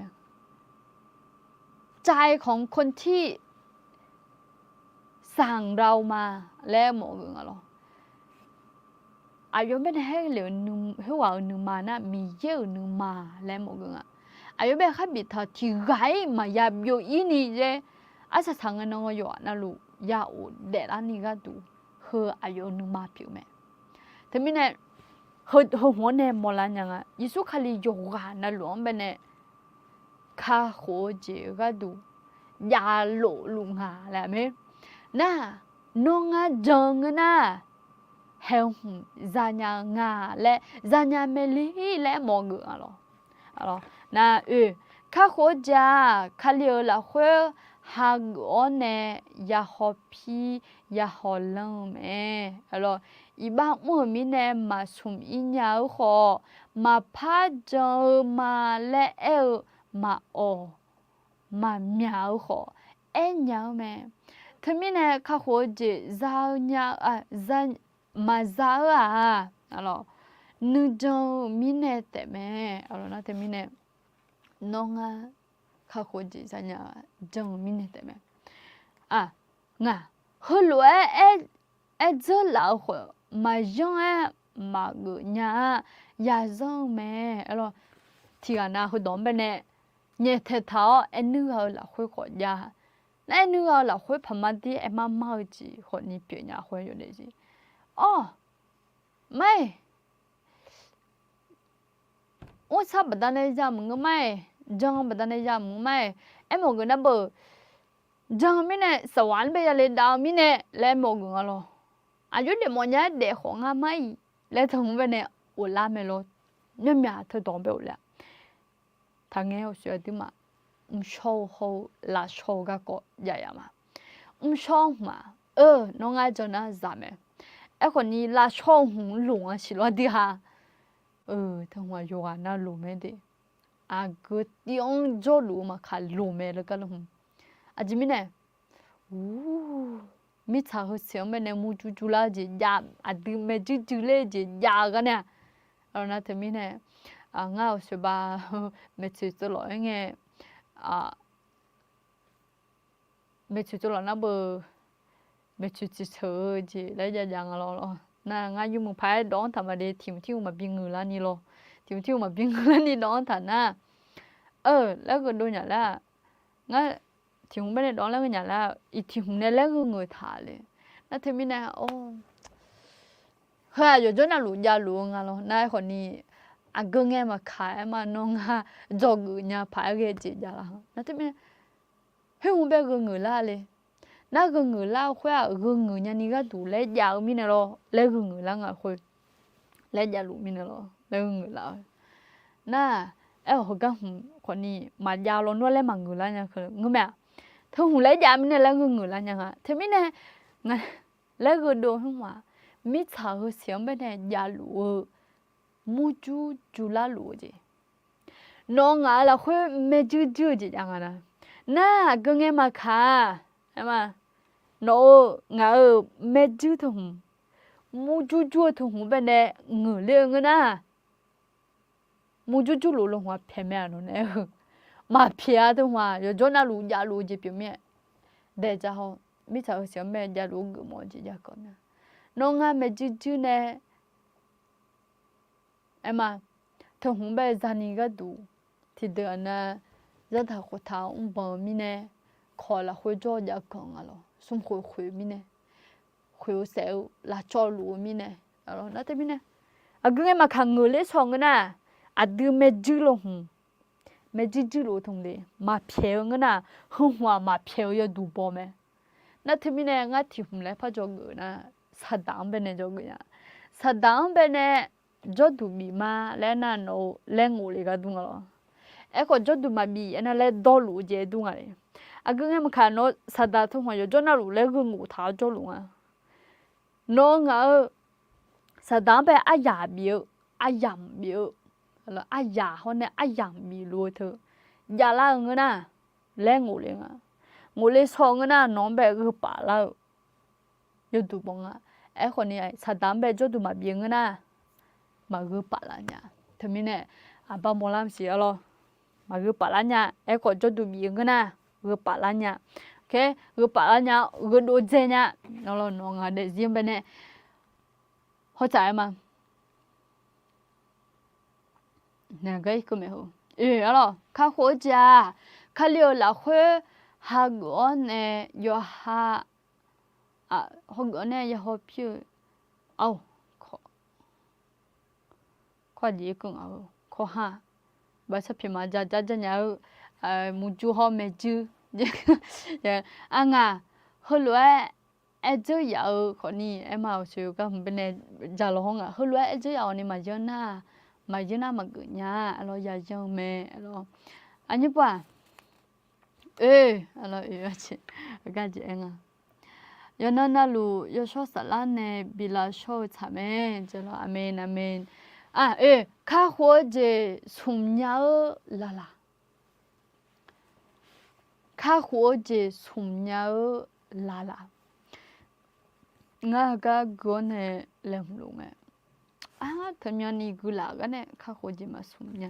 ใจของคนที่สั่งเรามา laer mawf-eu nga lawr. Aqyawf-anr bae nae khaerghae lef-eu khoerghaq-euq nuima nar Miqyaer-euq nuima laer mawf-eu nga. Aqyawf-anr bae kharbif taq tiq ghaq-iq maqya byov ir ni laer, arsaq saqngae nan yawqghaq navluf ya ghofdaef lar ni gharduq heu aqyawf-euq nuima pyeuf-eu mae. Teumirnae heu hmq-anr nae mawrlar nya nga. Yeqsur Kali yawqghaq navluf-anr bae nae kakhof-eu jeq-eu gharduq javlof luf nga laer mae. Nar, nawr ngar jan ngeur nar, haeq hmq zanya nga laer, zanya maeqle laer mawf-eu nga lawr. Nar oe, kakhof-eu jeq-aq Kali-euq lafkhoer hageuf-awr nae ya hawpir ya hawlanr-eu mae. Iqbax mr-euq mirnae maqsmq ir nya-eu khawf, maqpar jan-eu ma laer aer-eu maqawq maqmyaq-eu khawf aernya-eu mae. Teumirnae kakhof-eu jeq za-eu nya, maqza-eu-aq, nuijan-eu mirnae taefmae. Nar teumirnae, nawr ngar kakhof-eu jeq zanya jan-eu mirnae taefmae. Ngaq, heulof-aer aer dzeur laf-eu khawf maqyanr-aer maqgeuf nya-a, yazanr-eu mae. Tiqghaq nav heudawq-anr bae nae nyaef taeqtaq-awr aernuir gha-eu lafkhoer khawf jav. Nar aernuir gha-eu lafkhoer paqmar dir aermar mar-eu jeq khawf ni pyeuf nya khoer yawdaef jeq. Awr, mar-iq, mrsar baqdanae yamq ngeur mar-iq, jan baqdanae yamq ngeur mar-iq, aermawf geuf nar beuq, jan mirnae saqwaq-anr bae yale dav-eu mirnae laer aermawf geuf nga lawr. Aqjox daef mawf nya-aer daef khawf ngar mar-iq laer teu-anr bae nae ghoflar mae lawr. Myavmyaq teudawq-anr bae ghoflar. Taqngae-awq siq aqduimaf. mrshawr-eu hawr-eu lavshawr-eu garkawv jav yaf ma. Mrshawr hmq-aq, eu, nawr ngar jawr nar zaq mae. Aerkhawf ni lavshawr-eu hmq loq nga siq lawr aqdui ha. Eu, teuhmq-aq yawqghaq navluf mae de. Aqgeu tiv-anr jawrluf-eu maqkaq loq mae laer gar lawr hmq. Aqjeq mirnae, u, mirtsaq heusiq-anr baenae murjur jurlar-eu jeq jav, aqdui maeqjuir juir ler-eu jeq jav-eu gar nae-aq, nar teumirnae, ngar-euq sheuqbav maeqtsoeq tseuv lawq-aer ngae, maeqtsoeq tseuv lawq nar beu, maeqtsoeq tsiqsheuq-eu jeq laer jav jav nga lawr lawr. Nar ngar yawmuiq paq-aer dawv-anr taq maqle, tiq hmq tir hmq maqbi ngeuq larni lawr. Tiq hmq tir hmq maqbi ngeuq larni dawv-anr taq nar, eu, laer gheudov nyaf lar-aq, ngar tiq hmq baenae dawv-anr laer ngeur nyaf lar-aq, iq tiq hmq nae laer gheu ngeuq taq le. Nar teumirnae, or, heu-aq yawqjawr navluf javluf-eu nga lawr. Nar aerkhawf ni, aqgeu ngae maqkaq-aer ma, nawr ngar dzawgeuf nya paq-aer ghae jeq jav lar-a. Nar teumirnae, khoer hmq bae gheu ngeuq lar le. Nar gheu ngeuq lar-eu khoer-aq, gheu ngeuq nyani gharduq laer jav-eu mirnae lawr, laer gheu ngeuq lar nga khoer. Laer javluf mirnae lawr, laer gheu ngeuq lar-eu. Nar, aer-awq heugar hmq khawf ni maqjav lawnmr laer maqngeuq lar nya keuq ngeur mae-aq. Teu hmq laer jav mirnae laer gheu ngeuq lar nya nga. Teumirnae, laer gheudov hmq-aq, mirtsaq heusiq-anr baenae javluf-eu murjur jurlar luf-eu jeq. Nawq-eu ngaq-euq lafkhoer maeqjuir juir-eu jeq jav nga nar, nar aqgeu ngae maqkaq-a. Aer ma, nawq-eu ngaq-euq maeqjuir teu hmq, murjur jur-eu teu hmq baenae ngeuq ler-eu ngeur nar, murjur jur luf-eu lawhmq-aq pyaeq mae-aq nawq nae-eu. Maqpyaeq-a teu hmq-aq yawqjawr navluf javluf-eu jeq pyeuf mir-aer. Daeq ja haw, mirtsaq heusiq-anr mae javluf-eu geufmawf-eu jeq jav kawv nar, nawr ngar maeqjuir juir nae Aer ma, teu hmq bae zani gharduq, tiqdeuq aqnav zardaq khoftaq mrbanq-eu mirnae, kawq lafkhoer jawr jav ganq nga lawr, smrkhoeq khoeq mirnae, khoeq-eu saef-eu lafcawv luf-eu mirnae, nar teumirnae, aqgeu ngae maqkaq ngeuq ler shaw ngeur nar, aqdui maeqjuir lo hmq, maeqjuir juir luf-eu tmq le maqpyaeq-eu ngeur nar, heu hmq-aq maqpyaeq-eu yawduq baw mae. Nar teumirnae ngar tiq hmq laer par dzawgeuf nar, saqdaq-anr baenae dzawgeuf nya. Saqdaq-anr baenae jawrduq bif ma laer nar nawq-eu laer ngof le gharduq nga lawr. Aerkhawf jawrduq maqbif aernar laer dawrluf-eu jeq aer dur nga le. Aqgeu ngae maqkaq nawq-eu saqdaq teu hmq-aq yawqjawr navluf laer gheu ngof taq-awr jawrluf nga. Nawq-eu ngaq-eu saqdaq-anr bae aryaq bif-eu, aryamq bif-eu, aryaq hawr nae aryamq bif luf-eu teu javlar-eu ngeur nar, laer ngof le nga. Ngof le shaw-eu ngeur nar nawq-anr bae gheu paf lar-eu yawduq baw nga. Aerkhawf ni saqdaq-anr bae jawrduq maqbif-eu ngeur nar, maqgheu paf lar nya. Teumirnae aqbar mawrlar maqsiq-a lawr. Maqgheu paf lar nya. Aerkhawf jawrduq bif-eu ngeur nar, gheu paf lar nya. Gheu paf lar nya, gheudov dzae nya. Nawr lawr nawq-eu ngaq daefzir-anr baenae hawtsaf-aer ma. Naeq gar irkeuv maeq-eu, oe, arlawr kakhof-eu jeq-aq, Kali-euq lafkhoer hageuf-awr nae yawqha, hageuf-awr nae yahaw pir-eu, a, kawr jeq irkeuv ngaq-eu kawrha, baqsar pyaeq maqja jar jar nya-eu, murjur hawr maeqjuir, arngaq, heulof-aer aerdzeur yaf-eu khawfni aer ma-euq soeq gar hmq baenae ja law hawr ngaq, heulof-aer aerdzeur yaf-awq ni maqyanr nar, maqyanr nar maqgeuf nya-a, arlawr yayanr-eu mae, arlawr. Aqnyir pov-aq, oe, arlawr oe, gar jeq aer nga. Yawqnan navluf yawshawr saflar nae bi lavshawr-eu tsaq mae, jeq lawr, aqmeq aqmeq. Oe, kakhof-eu jeq smq nya-eu laqlaq. Kakhof-eu jeq smq nya-eu laqlaq. Ngar heugar gui-awr nae laeqhmq luf ngae, a, teumyanni guilaf gar nae kakhof-eu jeq maqsmq nya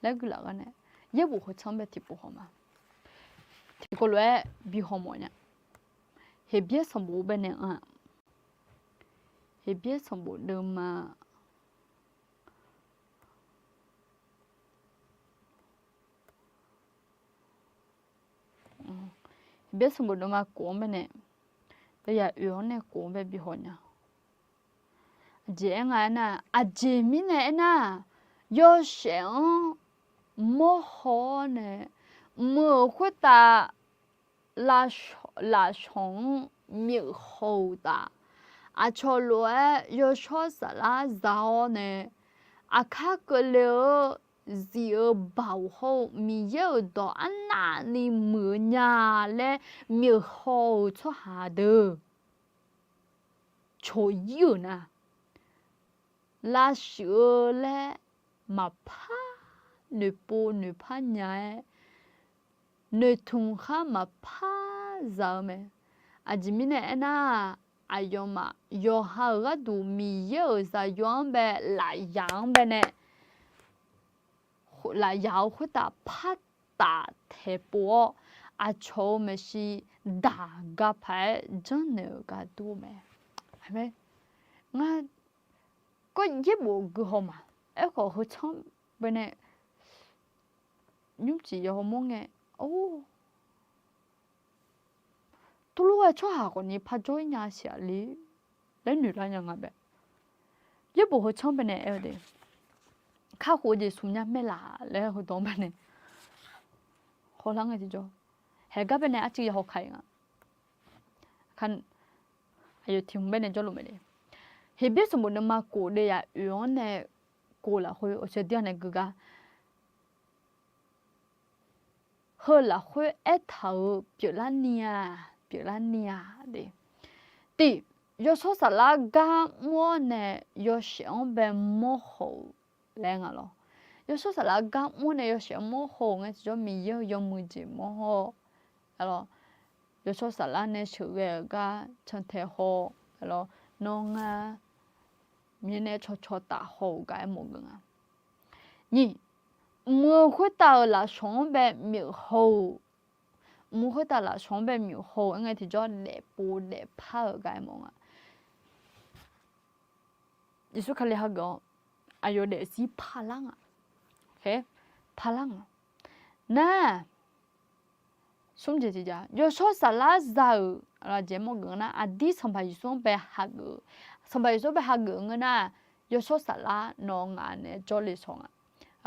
laer guilaf gar nae, yaerbof khoertsanr bae tiqpov haw ma. Tiqkawv lof-aer bi haw mawf nya. Heqbyaer sanqbof baenae anr-aq, Heqbyaer sanqbof deuvma Heqbyaer sanqbof deuvma kof-anr baenae, yaq oe-anr nae kof-anr bae bi haw nya. Aqjeq aer nga aernar, aqjeq mirnae aernar, yawshaef-anr mawrhaw-awr nae mq-euq khoertav lafshawq-anr myeuq haw-euq uqtaf, aqcawq lof-aer yawshawr saflar za-awr nae, aqkar keuvle-eu zif-eu baoq hawr-eu Miqyaer-euq dawq arnavni muiq-eu nya laer myawf haw-euq tsawrhaq deuq coq ir-euq nar, lavshuif-eu laer maqpar noeqpov noeqpar nya-aer, noeqtmq khar maqpar za-eu mae. Aqjeq mirnae aernar-aq, aqyawfmaf yawqha-euq gharduq Miqyaer-euq zaqyo-anr bae lafyaq-anr bae nae lafyaq-eu khoertav partaf taeqpov-awr, aqcawq-euq maeqshi daq ga paq-aer janrnaeq-euq gar dur-eu mae. Ngar kawr yaerbof gui haw ma. Aerkhawf heu tsanr bae nae nymrcif yawhaw mawr ngae, or, tuvlof-aer tsawrhaq khawfni parjawr ir nya siq-aq le laer noeqlar nya nga bae. Yaerbof heu tsanr bae nae aer-eu de, kakhof-eu jeq smq nya mae laf laer heudawq-anr bae nae hawlar ngae tiqjawr, haeq gar bae nae arcuiv ya haw ka-ir nga. Aqyawf tiq hmq bae nae jawrluf mae de. Heqbyaer sanqbof nuima kof de yaf oeq-anr nae kof lafkhoer awqsae dir-anr nae gui gar Heu lafkhoer aertaq-euq pyeuflar ni-aq, pyeuflar ni-aq de. Tiq, yawshawr saflar gar mr-awr nae yawshaef-anr bae mawr haw-euq laer nga lawr. Yawshawr saflar gar mr-awr nae yawshaef-anr mawr haw-euq ngae tiqjawr Miqyaer-euq yawmuiq jeq mawr haw-awr, yawshawr saflar nae sheuqghae-euq gar cantae haw-awr, nawr ngar Miqyaer nae cawcaw taf haw-euq gar aermawf geuf nga. Nyiq, mq-eu khoertav-euq lafsawq-anr bae myeuf haw-euq, mq-eu khoertav lafsawq-anr bae myeuf haw-euq aer ngae tiqjawr daefpov daefpar-euq gar aermawf nga. Yeqsur Kali hageuf-awr aqyawf daefzir parlar nga. Parlar nga. Nar, smr jeq tiqjeq, yawshawr saflar za-euq aqjeq mawr geuf nar, aqdir Sanqpaq Yeqsur-anr bae hageuf-eu, Sanqpaq Yeqsur bae hageuf-eu ngeur nar, yawshawr saflar nawq ngaq nae jawrle shaw nga.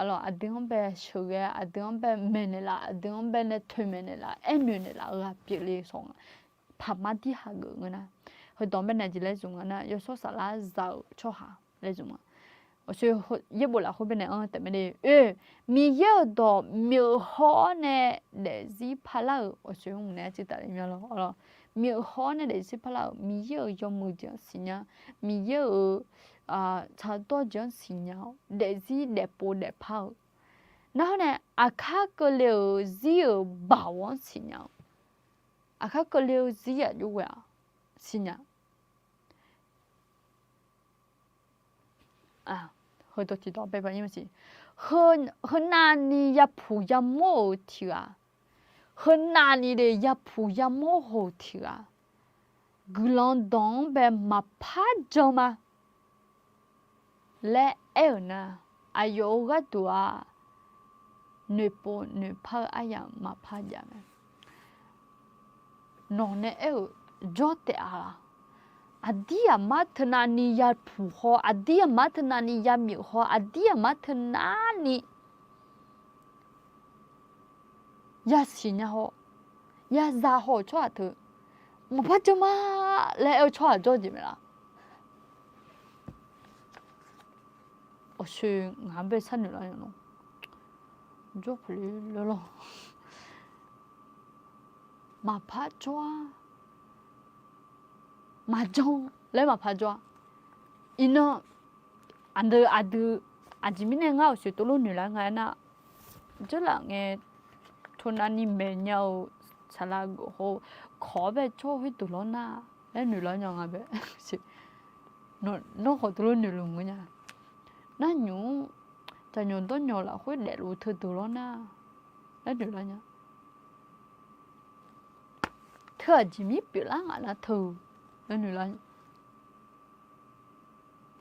Aqdui-anr bae sheuqghae, aqdui-anr bae maeqnaeq laf, aqdui-anr bae nae toeqmaeq naeqlaf, aernoeq naeqlaf-eu ghaq pyeufle shaw nga. Paqmar dir hageuf ngeur nar, heudawq bae nae jeq laer zmq nga nar, yawshawr saflar za-euq tsawrhaq laer zmq nga. Awqshoe yaerbof lafkhoer bae nae anr taef mae de. Oe, Miqyaer-euq dawq myeuf haw-awr nae daefzir parlar-euq awqshoe mr nae arcuiv taf le myanr lawr. Myeuf haw-awr nae daefzir parlar-euq Miqyaer-euq yawmuiq jeq-anr siqnya, Miqyaer-euq tsaq dawr jeq-anr siqnya-awr daefzir daefpov daefpar-eu. Narhawr nae aqkar keuvle-euq zir-euq baoq-anr siqnya-eu, aqkar keuvle-eu zir-aq jov ghae-aq siqnya. Heudawq tiqdawq bae, heunavni yapuq yamawr-euq tiq ghaq, heunavni de yapuq yamawr haw-euq tiq ghaq, guiqlanq dawq-anr bae maqpar jan ma laer aer-euq nar, aqyawf-euq gharduq-aq, noeqpov noeqpar-eu aryamq maqpar jav mae. Nawq nae aer-euq jawr taef-a laq? Aqdir aqmar teunavni yapuq haw, aqdir aqmar teunavni yamyeuf haw, aqdir aqmar teunavni yasiq nya haw, yaza haw-euq tsawrhaq teu maqpar jan ma laer aer-eu tsawrhaq jawr jeq mae laq? Awqshoe ngaq-anr bae sharnoeq lar nya lawr. Jawr paqle lawr lawr. Maqpar jawr-a. Maqjan laer maqpar jawr-a. Iqnan aqdui aqdui aqjeq mirnae ngar awqshoe tov lof noeq lar nga aernar, dzeurlaf ngae, tov navni maeq nya-eu saqlaq geuf haw-eu kawq-awr bae jawr khoerdeuq lawr nar laer noeq lar nya nga bae. Nawr khawf tov lof noeqluf ngeur nya. Nar nymq-mr jaqnyawq dawrnyawq lafkhoer daefluf teudeuq lawr nar laer noeq lar nya. Teu aqjeq mir pyeuflar ngaq nar teu-eu laer noeq lar nya.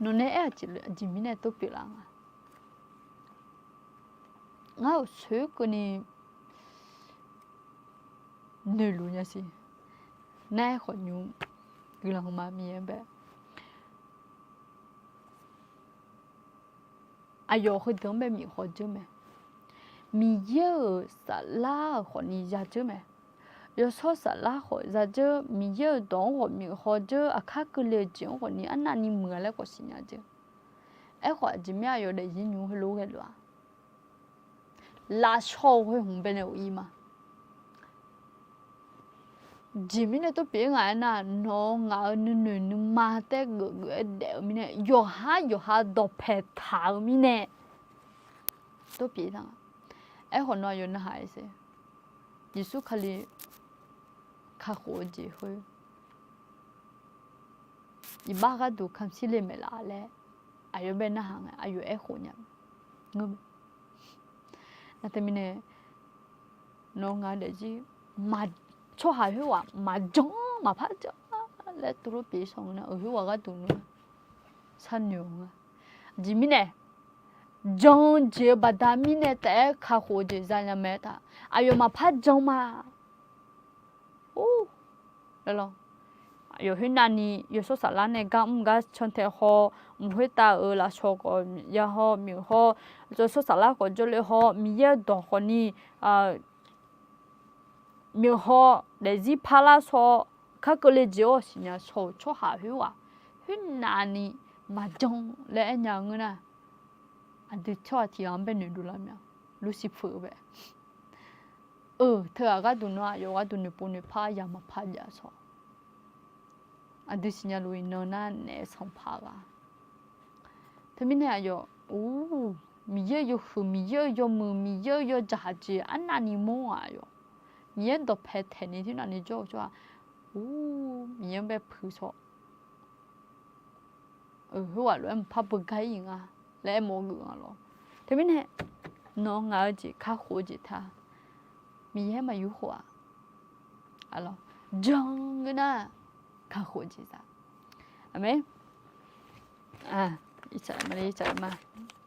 Nawq nae aer aqjeq mirnae tov pyeuflar nga. Ngar awqshoe keuvni noeqluf nya siq. Nar-aer khawf nymq guiqlanq ma Miqyaer bae. Aqyawf heudeuq-anr bae myeuf haw dzeur mae. Miqyaer-euq saflar-euq khawfni ya dzeur mae. Yawshawr saflar khawf ya dzeur, Miqyaer-euq dawq-anr khawf myeuf haw dzeur, aqkar keuvle-eu jeq-anr khawfni arnavni muiq-a laer khawf siqnya dzeur. Aerkhawf aqjeq mir aqyawf daefzir nymr heulof ghaeluf-a. lavshawr-eu khoer hmq baenae of-ir ma. Jeq mirnae tov pyeuf-ir ngaq aernar, nawq-eu ngaq-euq nuinoeq nuima taer geufgeuf-aer daef-eu mirnae, yawqhar yawqha dawqpae taq-eu mirnae tov pyeuf-ir ta. Aerkhawf nawr aqyawf narhaq-ir sher. Yeqsur Kali kakhof-eu jeq khoer iqbax gharduq kamq shir le maeqlaf laer aqyawf bae narhaq ngae, aqyawf aerkhof nya ngeur. Nar teumirnae nawq-eu ngaq-eu daefzir, tsawrhaq khoerghaq maqjan maqpar jan laer tov lof pyeuf-ir shawr-eu nar, euq khoerghaq gharduq nmr sharnoeq-eu nga. Aqjeq mirnae jan-eu jeq-eu baqda mirnae taef-aer kakhof-eu jeq zanya mae-aer taq. Aqyawf maqpar jan ma. Or, laer lawr. Aqyawf khoernavni yawshawr saflar nae gar mr gar cantae haw, mq khoertav-euq lafsawq khawf ya haw, miq haw, yawshawr saflar khawf jawrle haw, Miqyaer-eu dawq khawfni miq haw, daefzir parlar shaw, kar keuvle jeq-awr siqnya shaw-euq tsawrhaq khoerghaq khoernavni maqjan laer aernya-eu ngeur nar, aqdui tsawrhaq tiq ghaq-anr bae noeqdov lar mya. Lucifer-eu bae. Eu, teughaq gharduq nawr aqyawf gharduq noeqpov noeqpar ya maqpar jav shaw. Aqdui siqnya luf iqnan nar naef sanqpaq ghaq. Teumirnae aqyawf, or, Miqyaer-eu yawhuiq, Miqyaer-eu yawmuiq, Miqyaer-eu yawdzaq jeq arnavni mawr-aq aqyawf, Miqyaer dawqpae taeqni teunav ni jawr-eu tsawrhaq, or, Miqyaer-anr bae puiq shaw. Khoerghaq lof-aer mqpar beugar-ir nga laer aermawf-eu geuf nga lawr. Teumirnae nawq-eu ngaq-eu jeq kakhof-eu jeq ta, Miqyaer maqyur khof-aq, jan ngeur nar kakhof-eu jeq za. Aqmeq.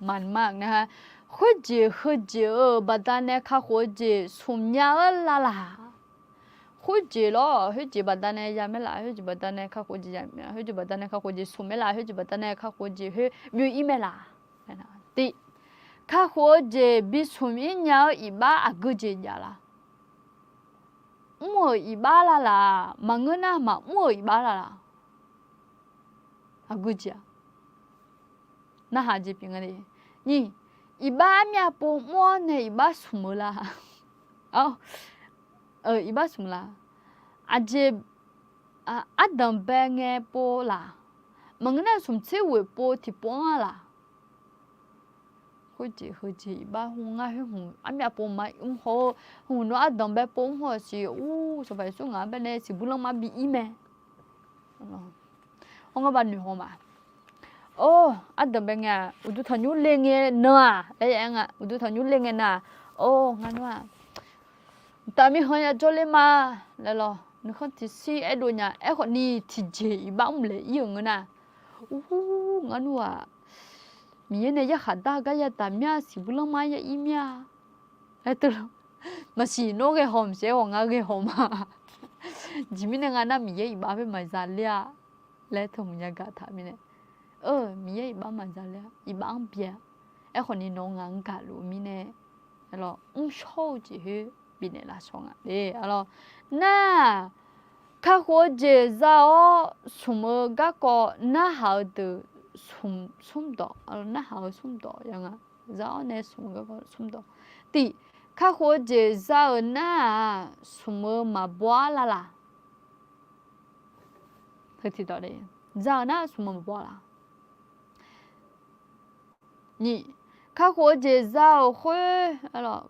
Maqma, khoerjeq heujeq-euq baqdanae kakhof-eu jeq smq nya-eu lar laq. Khoerjeq lawr, khoerjeq baqdanae ya maer laf, khoerjeq baqdanae kakhof jeq ya, khoerjeq baqdanae kakhof jeq smq maer laf, khoerjeq baqdanae kakhof jeq khoer byov-ir maer laf. Tiq, kakhof-eu jeq bismq-ir nya-eu iqbax aqgeu jeq jav laq. Mr-euq iqbax lar laq, maqngeur nar maqmr-euq iqbax lar laq. Aqgeu jeq-aq, narhaq jeq pyeuf nga le. Nyiq, iqbax armyav pov mr-awr nae iqbax smq-eu lar. Iqbax smq laq. Aqjeq ardanq bae ngae pov laq. Maqngeur nar smq tser ghoeq pov tiqpov-anr-a laq. Khoerjeq heujeq iqbax hmq ngar khoer hmq armyav pov ma mr haw-eu, hmq nawr ardanq bae pov mr haw-eu siq, or, Sanqpaq Yeqsur ngaq-anr bae nae siqbuir lanma bi-ir mae. Hawr ngar ba noeq haw ma. Or, ardanq bae ngae-aq, uqduq tanqnymr le ngae nan-aq laer aer nga, uqduq tanqnymr le ngae nan-aq, or, ngar nmr-aq, mqtav mirkhanq ya jawrler ma laer lawr, nuikhanr tiqshir aerdov nya. Aerkhawfni tiqjeq iqbax mrlaeq-ir-euq ngeur nar, or, ngar nmr-aq, Miqyaer nae yarkhaq dar gar yadaq mir-a, siqbuir lanma ya ir mir-a. Aer teu lawr, maqsiq nawr ghae haw maqsiq aerkhawf ngar ghae haw ma. Aqjeq mirnae nga nar Miqyaer iqbax bae maqza ler-a laer teu hmq ya gaq taq mirnae. Miqyaer iqbax maqza ler-a, iqbax-anr byae-a. Aerkhawfni nawq-eu ngaq-anr gaqluf-eu mirnae, mrshawr-eu jeq khoer bifnaeq lafsawq nga le. Nar, kakhof-eu jeq za-awr smq-eu garkawv narhaq-eu deuq smr, smr dawq, narhaq-eu smr dawq ya nga. Za-awr nae smq-eu garkawv smr dawq. Tiq, kakhof-eu jeq za-euq nar-aq, smq-eu maqbaw-ar lar laq. Heu tiqdawq le, za-euq nar smq-eu maqbaw-ar laq. Nyiq, kakhof-eu jeq za-euq khoer,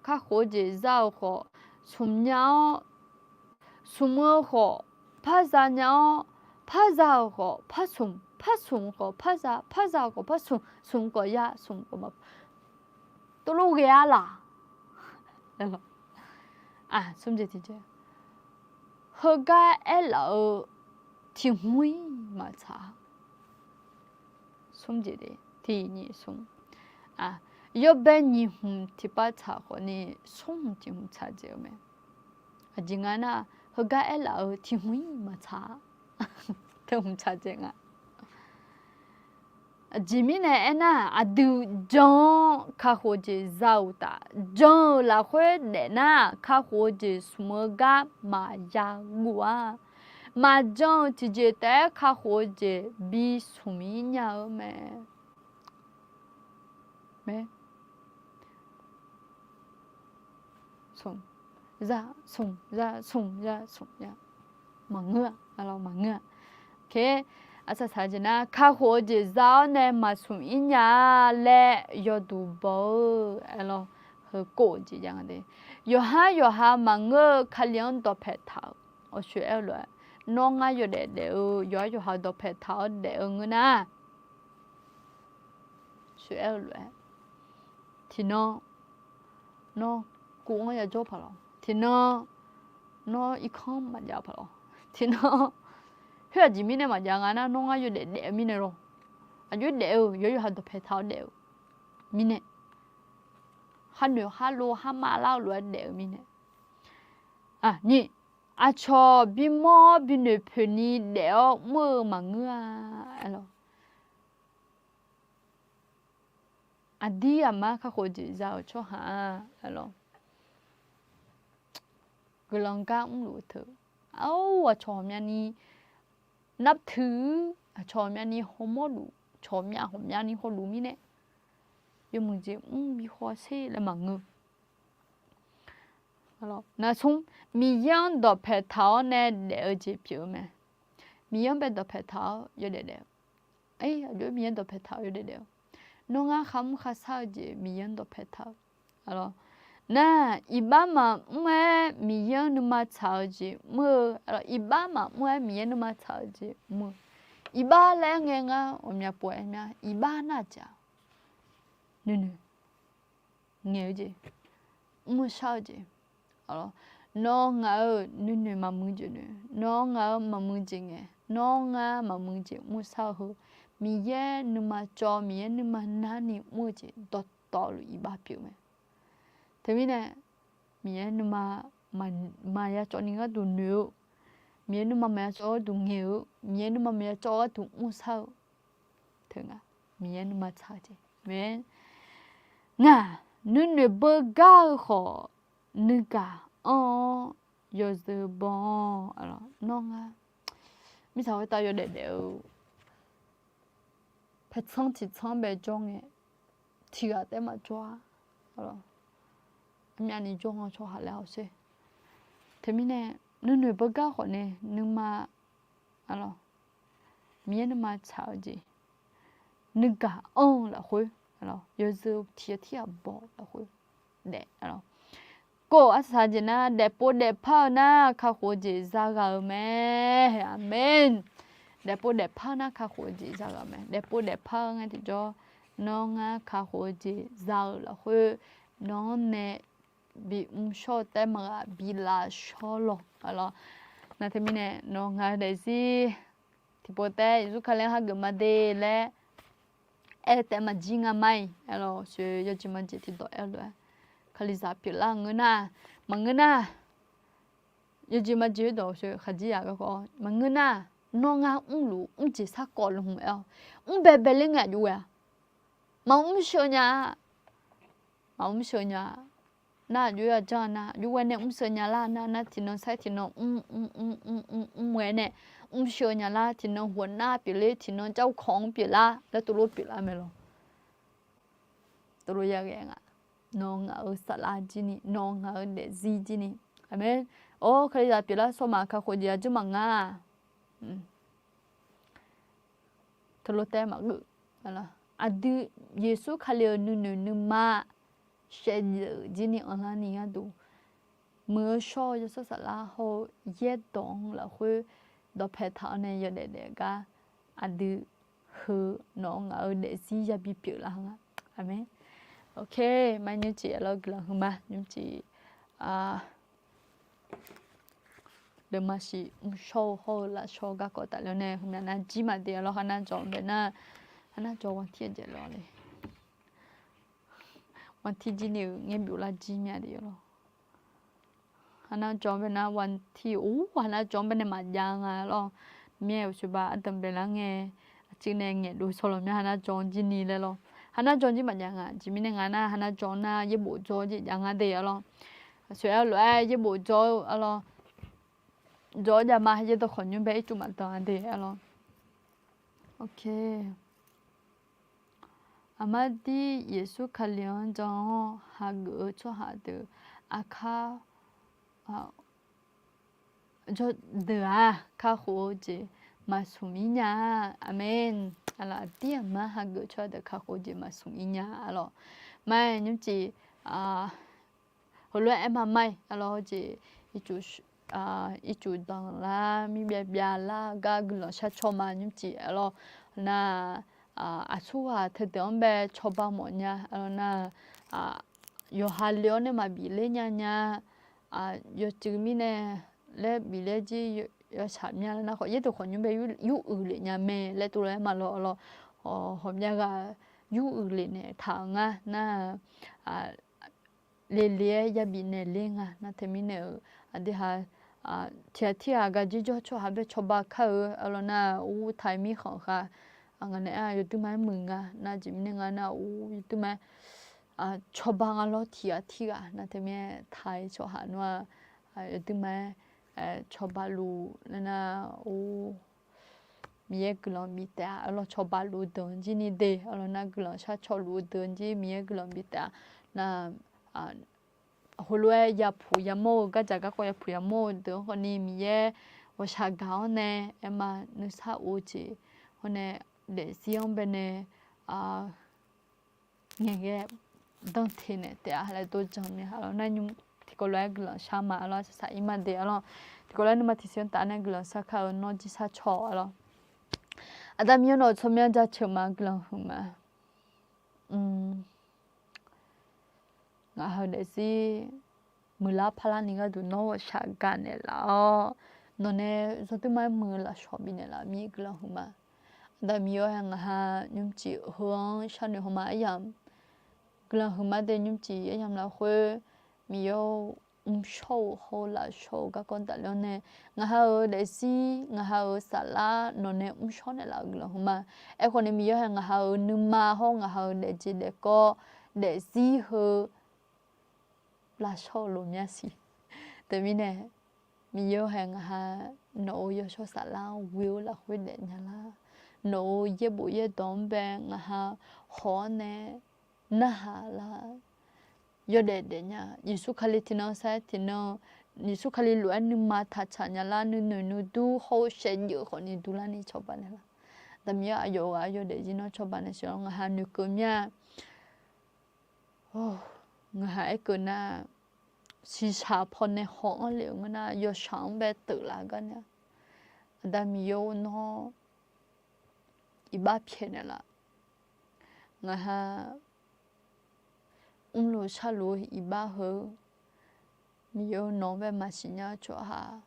kakhof-eu jeq za-euq khawf smq nya-awr, smq-eu khawf par za nya-awr, par za-euq khawf par smq, par smq-eu khawf par za, par za-euq khawf par smq, smq-eu khawf ya, smq-eu khawf ma, tov lof ghae-ar laq. Smr jeq tiqjeq, heugar aerlaf-eu tiq hmq-ir maqtsaq-a. Smr jeq tiq nyiq smr, yawbae nyiq hmq tiqpav tsaq khawfni, smr hmq tiq hmq tsaq dzaeq-eu mae. Aqjeq nga nar, heugar aerlaf-eu tiq hmq-ir maqtsaq-a. Teu hmq tsaq dzaeq nga. Aqjeq mirnae aernar, aqdui jan-awr kakhof-eu jeq za-euq taf, jan-euq lafkhoer daefnar, kakhof-eu jeq smq-eu gar maqya guv-a. Maqjan-eu tiqjeq taef-aer kakhof-eu jeq bi smq-ir nya-eu mae. Mae. smq, za, smq, za, smq, za, smq, ya. Maqngeur-a, maqngeur-a. Aqsaq saq jeq nar, kakhof-eu jeq za-awr nae maq smq-ir nya-a laer yawduq baw-eu, aerlawr, heukov-eu jeq jav nga de. Yawqhar yawqha maqngeur-eu Kali-anr dawqpae taq-euq, awqshoeq aer-eu lof-aer, nawr ngar yawdaef daef-eu yawqhar yawqha dawqpae taq-awr daef-eu ngeur nar, awqshoeq aer-eu lof-aer, tiqnan nawr kuv-anr yajawr paq lawr, tiqnan nawr irkanr maqjav paq lawr, tiqnan khoer aqjeq mirnae maqjav nga nar, nawr ngar yawdaef daef-eu mirnae lawr. Aqjox daef-eu yawqhar yawqha dawqpae taq-awr daef-eu mirnae, khar noeq khar lov khar mavlar-eu lof-aer daef-eu mirnae, nyiq, aqcawq bimawr-awr binoeq poeqni daef-awr mr-eu maqngeur-a, aerlawr. Aqdir aqmar kakhof jeq za-euq tsawrhaq-aq, aerlawr, guiqlanq gar mrluf-eu teu, ar, aqcawq ghawqmyani nartui-ir, aqcawq ghawqmyani hawmawr luf, cawqmyav ghawqmyani hawluf mirnae, yawmuiq jeq mr bi hawsher laer maqngeur. Naqsmr, Miqyaer-anr dawqpae taq-awr nae daef-eu jeq pyeuf-eu mae. Miqyaer-anr bae dawqpae taq-awr yawdaef daef-eu, aqjox Miqyaer-anr dawqpae taq-awr yawdaef daef-eu, nawr ngar kharmr kharshar-eu jeq Miqyaer-anr dawqpae taq-eu, nar, iqbax maqmr-aer Miqyaer-anr nuima tsaq-eu jeq mr-eu, iqbax maqmr-aer Miqyaer nuima tsaq-eu jeq mr-eu, iqbax laer ngae ngar ghawqmya pov-aer mya, iqbax nar aqjeq-aq, nuinoeq ngaeq-eu jeq, mr-eu shar-eu jeq, nawr ngaq-euq nuinoeq maqmuiq jeq noeq, nawr ngaq-euq maqmuiq jeq ngae, nawr ngar maqmuiq jeq mr-eu shar-eu heu, Miqyaer nuima cawv, Miqyaer nuima narni mr-eu jeq dawqtawvluf iqbax pyeuf mae. Teumirnae, Miqyaer nuima maqya cawv ni gharduq noeq-eu, Miqyaer nuima maqya cawv gharduq ngaeq-eu, Miqyaer nuima maqya cawv gharduq mr-eu shar-eu, teu nga, Miqyaer nuima tsaq-eu jeq mae. Ngaq, nuinoeq beugar-eu khawf, nuigaq anr-awr yawzeu baw-awr, nawr ngar mirtsaq khoertav yawdaef daef-eu paertsanr tiqtsanr bae jawr ngae, tiqghaq taef maqjawr-a, armyavni jawr-anr tsawrhaq laer hawsher. Teumirnae, nuinoeq beugar khawf nae nuima, arlawr, Miqyaer nuima tsaq-eu jeq, nuigaq anr-eu lafkhoer, yawzeu tiq ghaq tirghaq baw-eu lafkhoer daef, arlawr. Kov arsaq saq jeq nar, daefpov daefpar-eu nar kakhof-eu jeq zaghaq-euq mae. Aqmeq. Daefpov daefpar-eu nar kakhof-eu jeq zaghaq-euq mae. Daefpov daefpar-eu ngar tiqjawr, nawr ngar kakhof-eu jeq za-euq lafkhoer, nawq-anr nae bi mrshawr-eu taef maqghaq bi lavshawr lawq, arlawr. Nar teumirnae nawq ngaq-eu daefzir tiqpov taef Yeqsur Kali-anr hageuf ma de laer aer-eu taef maqjir nga ma-iq, arlawr, soeq yawjeq majeq tiqdawq aer-eu lof-aer, Kalizaq pyeuflar ngeur nar, maqngeur nar, yawjeq majeq-eu dawq soeq khaqjir yaq garkawv maqngeur nar, nawr ngar mrluf mrjeq sarkawv luf hmq aer-awr, mr baebae ler ngae aqjox ghae-a, maqmr sheuq nya-a, maqmr sheuq nya-a. Nar aqjox-aer aqjanr nar, aqjox ghae nae mr sheuq nya lar nar, nar tiqnan sair tiqnan mr mr mr mr mr ghae nae mr sheuq nya lar, tiqnan hawq nar pyeufler, tiqnan jarkawq-anr pyeuflar laer tov lof pyeuflar mae lawr. Tov lof yaghae nga. Nawq ngaq-euq saflar jir ni, nawq ngaq-euq daefzir jir ni. Aqmeq. Or, Kalizaq pyeuflar sawr maq kakhof jeq aqjur maqnga. Teulof taef maqgeuf. Aqdui Yeqsur Kali-euq nuinoeq nuima shaevdzeuf jir ni anrlar ni gharduq, muiq-eu shawr-eu yawshawr saflar hawr-eu yaerdawq-anr lafkhoer dawqpae taq-awr nae yawdaef daef gar, aqdui heu nawq ngaq-euq daefzir yabi pyeuflar nga. Aqmeq. Ok, ma nymrcif lawr guiqlanq huiqma nymrcif deuvma siq mrshawr-eu hawr-eu lafshawr-eu garkawv tafler-awr nae heumya nar jir maqde lawr, kharnar jawq-anr bae nar, kharnar jawq-anr tir-eu jeq lawr le. Wanqtir jir ni-euq ngaer byoflar jir myav de lawr. Kharnar jawq-anr bae nar wanqtir-eu, kharnar jawq-anr bae nae maqjav nga lawr. Myav-euq sheuqba ardanq baelar ngae, aqcuiv nae ngaeqdov shawr lawq myav kharnar jawq-anr jir ni laer lawr. Kharnar jawq-anr jir maqjav nga, aqjeq mirnae nga nar kharnar jawq-anr nar yaerbof jawr-eu jeq jav nga de lawr. Aqsoeq aer-eu lof-aer yaerbof jawr-eu lawr. Jawr-eu jav ma, yaerdawq khawqnymr bae ircuf maqdanq-a de lawr. Ok. Aqmardir Yeqsur Kali-anr jan-awr hageuf-eu tsawrhaq deuq, aqkar jawrdeuq-aq kakhof-eu jeq maqsmq-ir nya-a. Aqmeq. Aqlaf aqdir aqma hageuf tsawrhaq deuq kakhof-eu jeq maqsmq-ir nya-a lawq. Maqaer nymrcif heulof-aer aer ma ma-iq aqlawq jeq, ircuf danqlar mirbyav byavlar gar guiqlanq shar caw ma nymrcif aqlawq. Nar aqsurghaq teudeuq-anr bae cawba mawf nya aqlawq nar, yawqha le-awr nae maqbif ler nya nya, yawcuiv mirnae laer bif ler jir yawshaq mya lar nar khawf yaerdeuq khawf nymr bae yur uiq lef nya mae laer tuvlof-aer ma lawq aqlawq. Hawqmya ghaq yur uiq lef naeq taq-euq ngar nar, lele-aer yabif naeq ler nga nar teumirnae-euq aqdui ha tiqghaq tirghaq gar jirjawr tsawrhaq bae cawba kar-eu aqlawq nar ur taq-ir mirkhanq khaq, ngaq naeq-aer yawduirma-aer muiq nga nar jeq mirnae nga nar ur yawduirma-aer cawba nga lawr tiqghaq tirghaq nar teumirnae taq-ir tsawrhaq nmr-aq, yawduirma-aer cawba luf nar nar ur Miqyaer guiqlanq bif taef-a aqlawq. Cawba luf-eu deuq-anr jir ni de aqlawq nar guiqlanq shar caw luf-eu deuq-anr jir Miqyaer guiqlanq bif taef-a nar, heulof-aer yapuq yamawr-eu gardzaq garkawv yapuq yamawr-eu deuq-anr khawfni Miqyaer ghawqshaq gaq-awr nae aer ma nuisar of-eu jeq hawr nae daefzir-anr bae nae ngaeqghae danr teq naeq taef-a laer dov jan mir-a aqlawq nar nymr tiqkawv lof-aer guiqlanq shar ma aqlawq saqsaq-ir ma de aqlawq. Tiqkawv lof-aer nuima tiqsiq-anr taf nae guiqlanq shar kar-eu nawr jir shar caw aqlawq. Aqda Miqyaer nawq-euq tsawrmyanr jaceuq ma guiqlanq huiq ma. Ngaq ha-eu daefzir muiqlar parlar ni gharduq nawr ghawqshaq gaq naeqlaf-awr, nawqnae yawduirma-aer muiq-eu lafshawq bifnaeq laf mir guiqlanq huiq ma. Aqda Miqyaer-awr hae ngaq ha nymrcif heu-anr sharnoeq haw ma aryamq guiqlanq huiq ma de nymrcif aryamq lafkhoer Miqyaer-or mrshawr-euq hawr-eu lafshawr-eu garkawv daqler-awr nae ngaq ha-euq daefzir ngaq ha-euq saflar nawqnae mrshawr naeqlaf-eu guiqlanq huiq ma. Aerkhawf ni Miqyaer hae ngaq ha-euq nuima hawr ngaq ha-euq daefjeq daefkawv daefzir heu lavshawr-eu loq mya siq. Teumirnae Miqyaer-or hae ngaq ha nawq-euq yawshawr saflar-anr ghoe-eu lafkhoer daefnya lar. Nawq-euq yaerbof yaerdawq-anr bae ngaq ha hawq-awr nae narhaq lar. Yawdaef daefnya Yeqsur Kali tiqnan sar-aer tiqnan Yeqsur Kali lof-aer nuima taqtsaq nya lar nuinoeq nuidur hawr-eu shaevdzeuf khawfni durlarni cawba naeqlaf. Aqda Miqyaer aqyawf-euq aqyawf daefzir nawr cawba naeq siq-awr ngaq ha noeqkeuv mir-a. Ngaq ha aerkeuv nar, shiqshaq pawnae haw-anr lef-eu ngeur nar yawshaq-anr bae teuflaf gar nae-a. Aqda Miqyaer-or nawr iqbax pyaeqnaeq laf. Ngaq ha mrluf sharluf-eu iqbax heu Miqyaer-or nawq-anr bae maqsiq nya-eu tsawrhaq,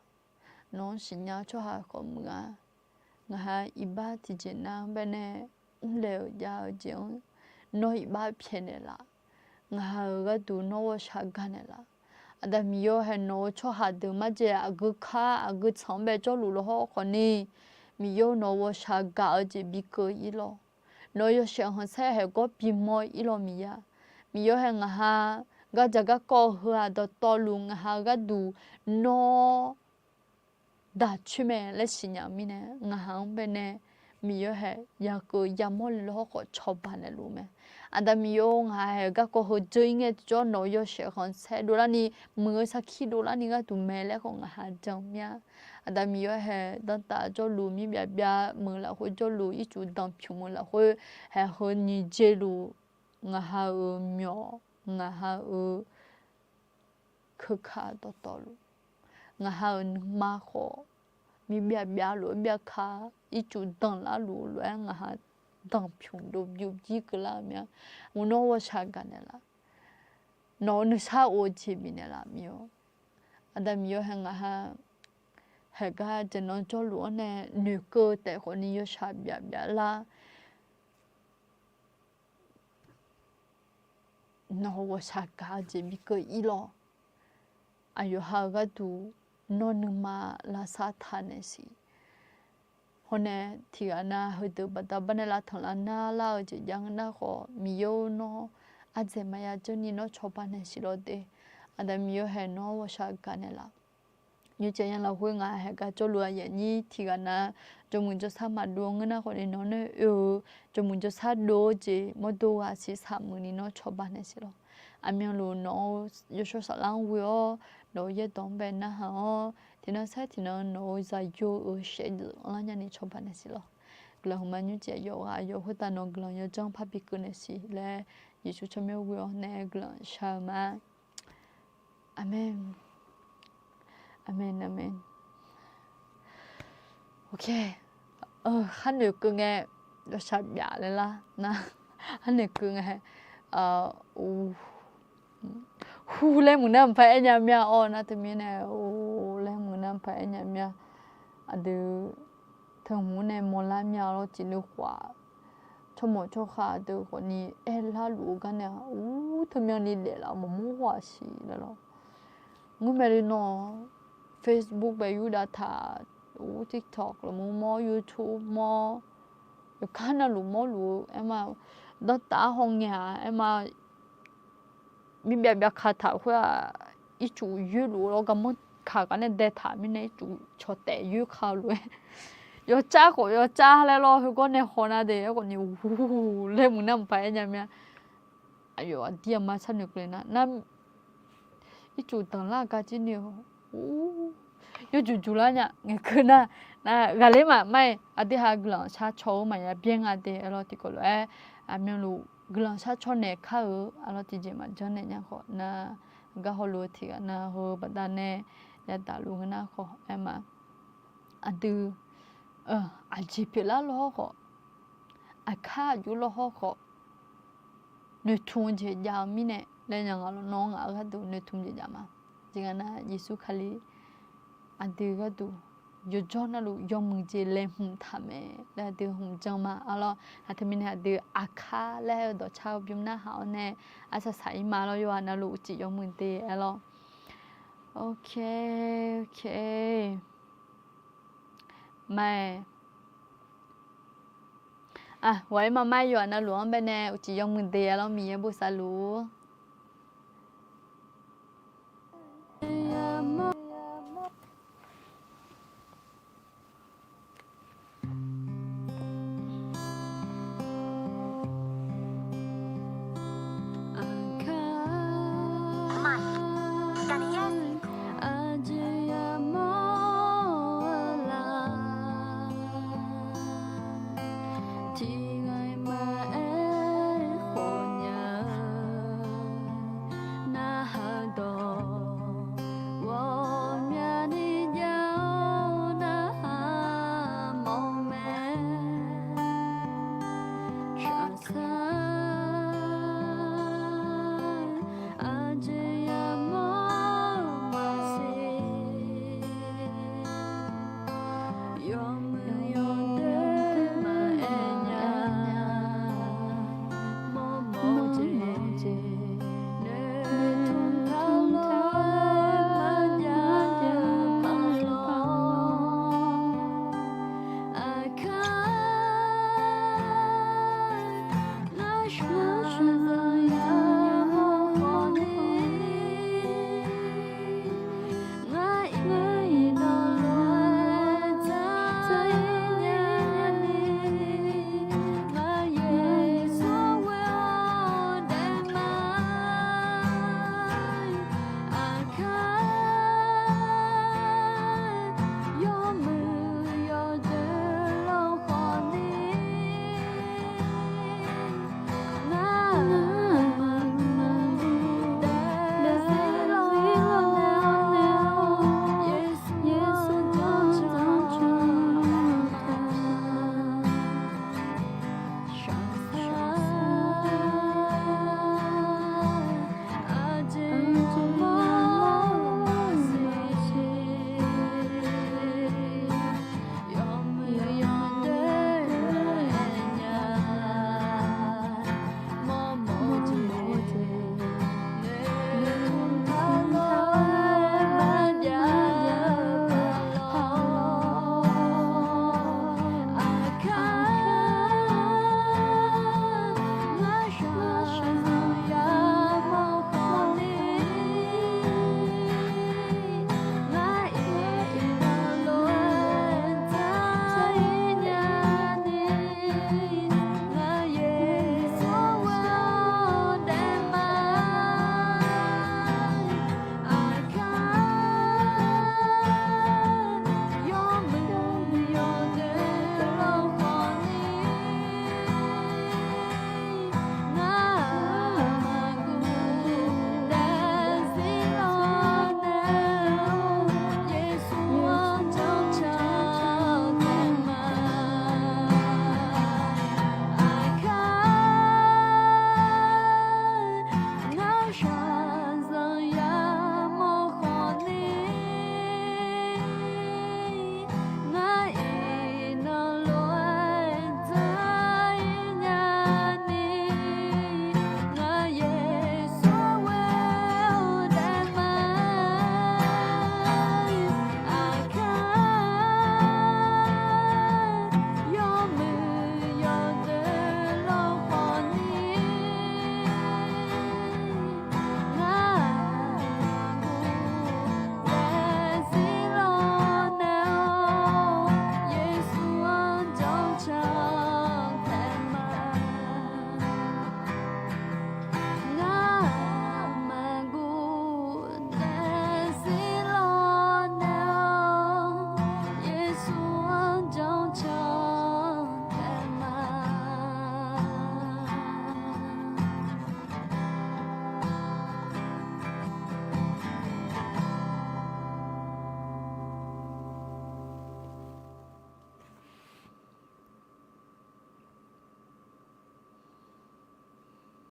nawq-anr siqnya-eu tsawrhaq khawf muiq-a. Ngaq ha iqbax tiqjeq nav-anr bae nae mrlaeq-euq jav-eu jeq-anr nawr iqbax pyaeqnaeq laf. Ngaq ha-euq gharduq nawr ghawqshaq gaq naeqlaf. Aqda Miqyaer-or hae nawq-euq tsawrhaq deuq marjae aqgeu kar aqgeu tsanq-anr bae jawrluf lawhawr khawfni, Miqyaer-or nawq-euq ghawqshaq gaq-eu jeq bi keuv-ir lawq. Nawq-euq yawshaef khanqsaer haeq gawr bimawr-ir lawq Miqyaer-a. Miqyaer-or hae ngaq ha gardzaq garkawv heu-aq dawqtawvluf ngaq ha-euq gharduq nawr daq coer mae laer siqnya-eu mirnae ngaq ha-anr bae nae Miqyaer-or hae yaqkeuv yamawr le lawhawr khawf cawba naeqluf mae. Aqda Miqyaer-or ngaq ha hae garkawv heu dzeur-ir ngae tiqjawr nawq-euq yawshaef khanqsaer dovlarni muiq-eu sarkir dovlarni gharduq mae laer khawf ngaq ha jan mir-a. Aqda Miqyaer-or hae danrtav jawrluf mirbyav byav muiq lafkhoer jawrluf ircuf danqpymq muiq lafkhoer hae heu nyiq dzae luf ngaq ha-euq myawq ngaq ha-euq keuka dawqtawvluf ngaq ha-euq nuima khawf mirbyav byav lof-aer byav ka ircuf danqlar luf lof-aer ngaq ha danqpymq dov byovjir keuvlar-eu mir-a. Mq nawr ghawqshaq gaq naeqlaf. Nawq-euq nuisar of-eu jeq bifnaeq laf Miqyaer-or. Aqda Miqyaer-or hae ngaq ha haeq gar jaqnan jawrluf-anr nae noeqkeuv taef khawfni yawshaq byaf byaf lar. Nawq-euq ghawqshaq gaq-eu jeq bi keuv-ir lawq. Aqyawf ha-euq gharduq nawr nuima lavsav taq naeq siq. Hawr nae tiqghaq nav heudeuq baqda bar nae lavtanq lavnar lar-eu jeq jav ngeur nar khawf Miqyaer-or nawr ardzaeq maqya dzeur ni nawr cawba naeq siq lawr de. Aqda Miqyaer hae nawr ghawqshaq gaq naeqlaf. Nymrcae nya lafkhoer ngaq haeq gar jawrluf-a yaqnyir tiqghaq nav jawrmuiq jawrsar maqdov ngeur nar khawfni nawr nae oe-eu jawrmuiq jawrsar dov-eu jeq mawrdo ghaq siqsaq muiqni nawr cawba naeq siq lawq. Aqmyanluf nawq-euq yawshawr saflar-anr ghoe-awr, nawq-euq yaerdawq-anr bae narhaq-awr, tiqnan saer tiqnan nawq-euq zaqyo-euq shaevdzeuf anrlar nyani cawba naeq siq lawq. Guiqlanq hmqma nymrcif aqyawf ghaq aqyawf khoertav nawq-eu guiqlanq yawdzanr parbi keuv naeq siq laer, Yeqsur tsawrmyanr ghoe-awr nae guiqlanq shar-eu ma. Aqmeq. Aqmeq, aqmeq. Khar noeqkeuv ngae, yawshaq byaf laer lar nar, khar noeqkeuv ngae, hu laer muiqnar maqpar aer nya mir-a. Awr nar teumirnae, laer muiqnar maqpar aer nya mir-a. Aqdui teu hmq nae mawrlar mir-a lawr, tiqnoeq khawf-aq, tsawrmawq tsawrkhav deuq khawfni aerlar luf-eu gar nae-aq, ur teumyanni daeflaf maqmawr haw-aq siq laer lawr. Ngeurmae le nawr, Facebook bae yurdav taq, ur TikTok lafmur mawr, YouTube mawr, yawkar navluf mawrluf-eu aerma, danrtaf-aer hawngae-aq aerma, mirbyav byavka taq khoer-aq, ircuf yoerluf-eu lawr, garmanr kaq gar nae daetaq mirnae ircuf cawq taef yoerka lof-aer, yawcar khawf yawcar laer lawr, heugawr nae haw nar de, aerkhawfni ur laer muiqnar maqpar aer nya mir-a. Aqyawf aqdir aqma sharnoeq keuvle nar, nar ircuf danqlar gar jir ni-eu, ur, yawjuq juq lar nya ngaeqkeuv nar, nar ghaqler maqmar-iq aqdui ha guiqlanq sharcaw-eu maqya byaer nga de, aerlawr tiqkawv lof-aer, aqmyanluf guiqlanq sharcaw naeq kar-eu, aerlawr tiqjeq maqjanr naeq nya khawf nar, gar hawluf-eu tiqghaq nar heu baqdanae yadaq luf ngeur nar khawf aerma, aqdui aqjeq pyeuflar lawr hawr khawf, aqkar aqjox lawr hawr khawf, noeqtmq-eu jeq jav-eu mirnae laer nya nga lawr. Nawr ngaq-euq gharduq noeqtmq jeq jav ma. Jeq nga nar, Yeqsur Kali aqdui gharduq yawjawr navluf yawmuiq jeq laeqhmq taq mae laer aqdui hmq jan ma. Aerlawr, aqteu mirnae aqdui aqkar laer aer-eu dawqcar-eu bymr narhaq-awr nae, arsaq saq-ir ma lawr, yawqha navluf uqcif yawmuiq de, aerlawr. Ok, ok. Mai. Aq, ghaq-ir ma mar yawqha navluf-anr baenae uqcif yawmuiq de, aerlawr, Miqyaer bosav luf.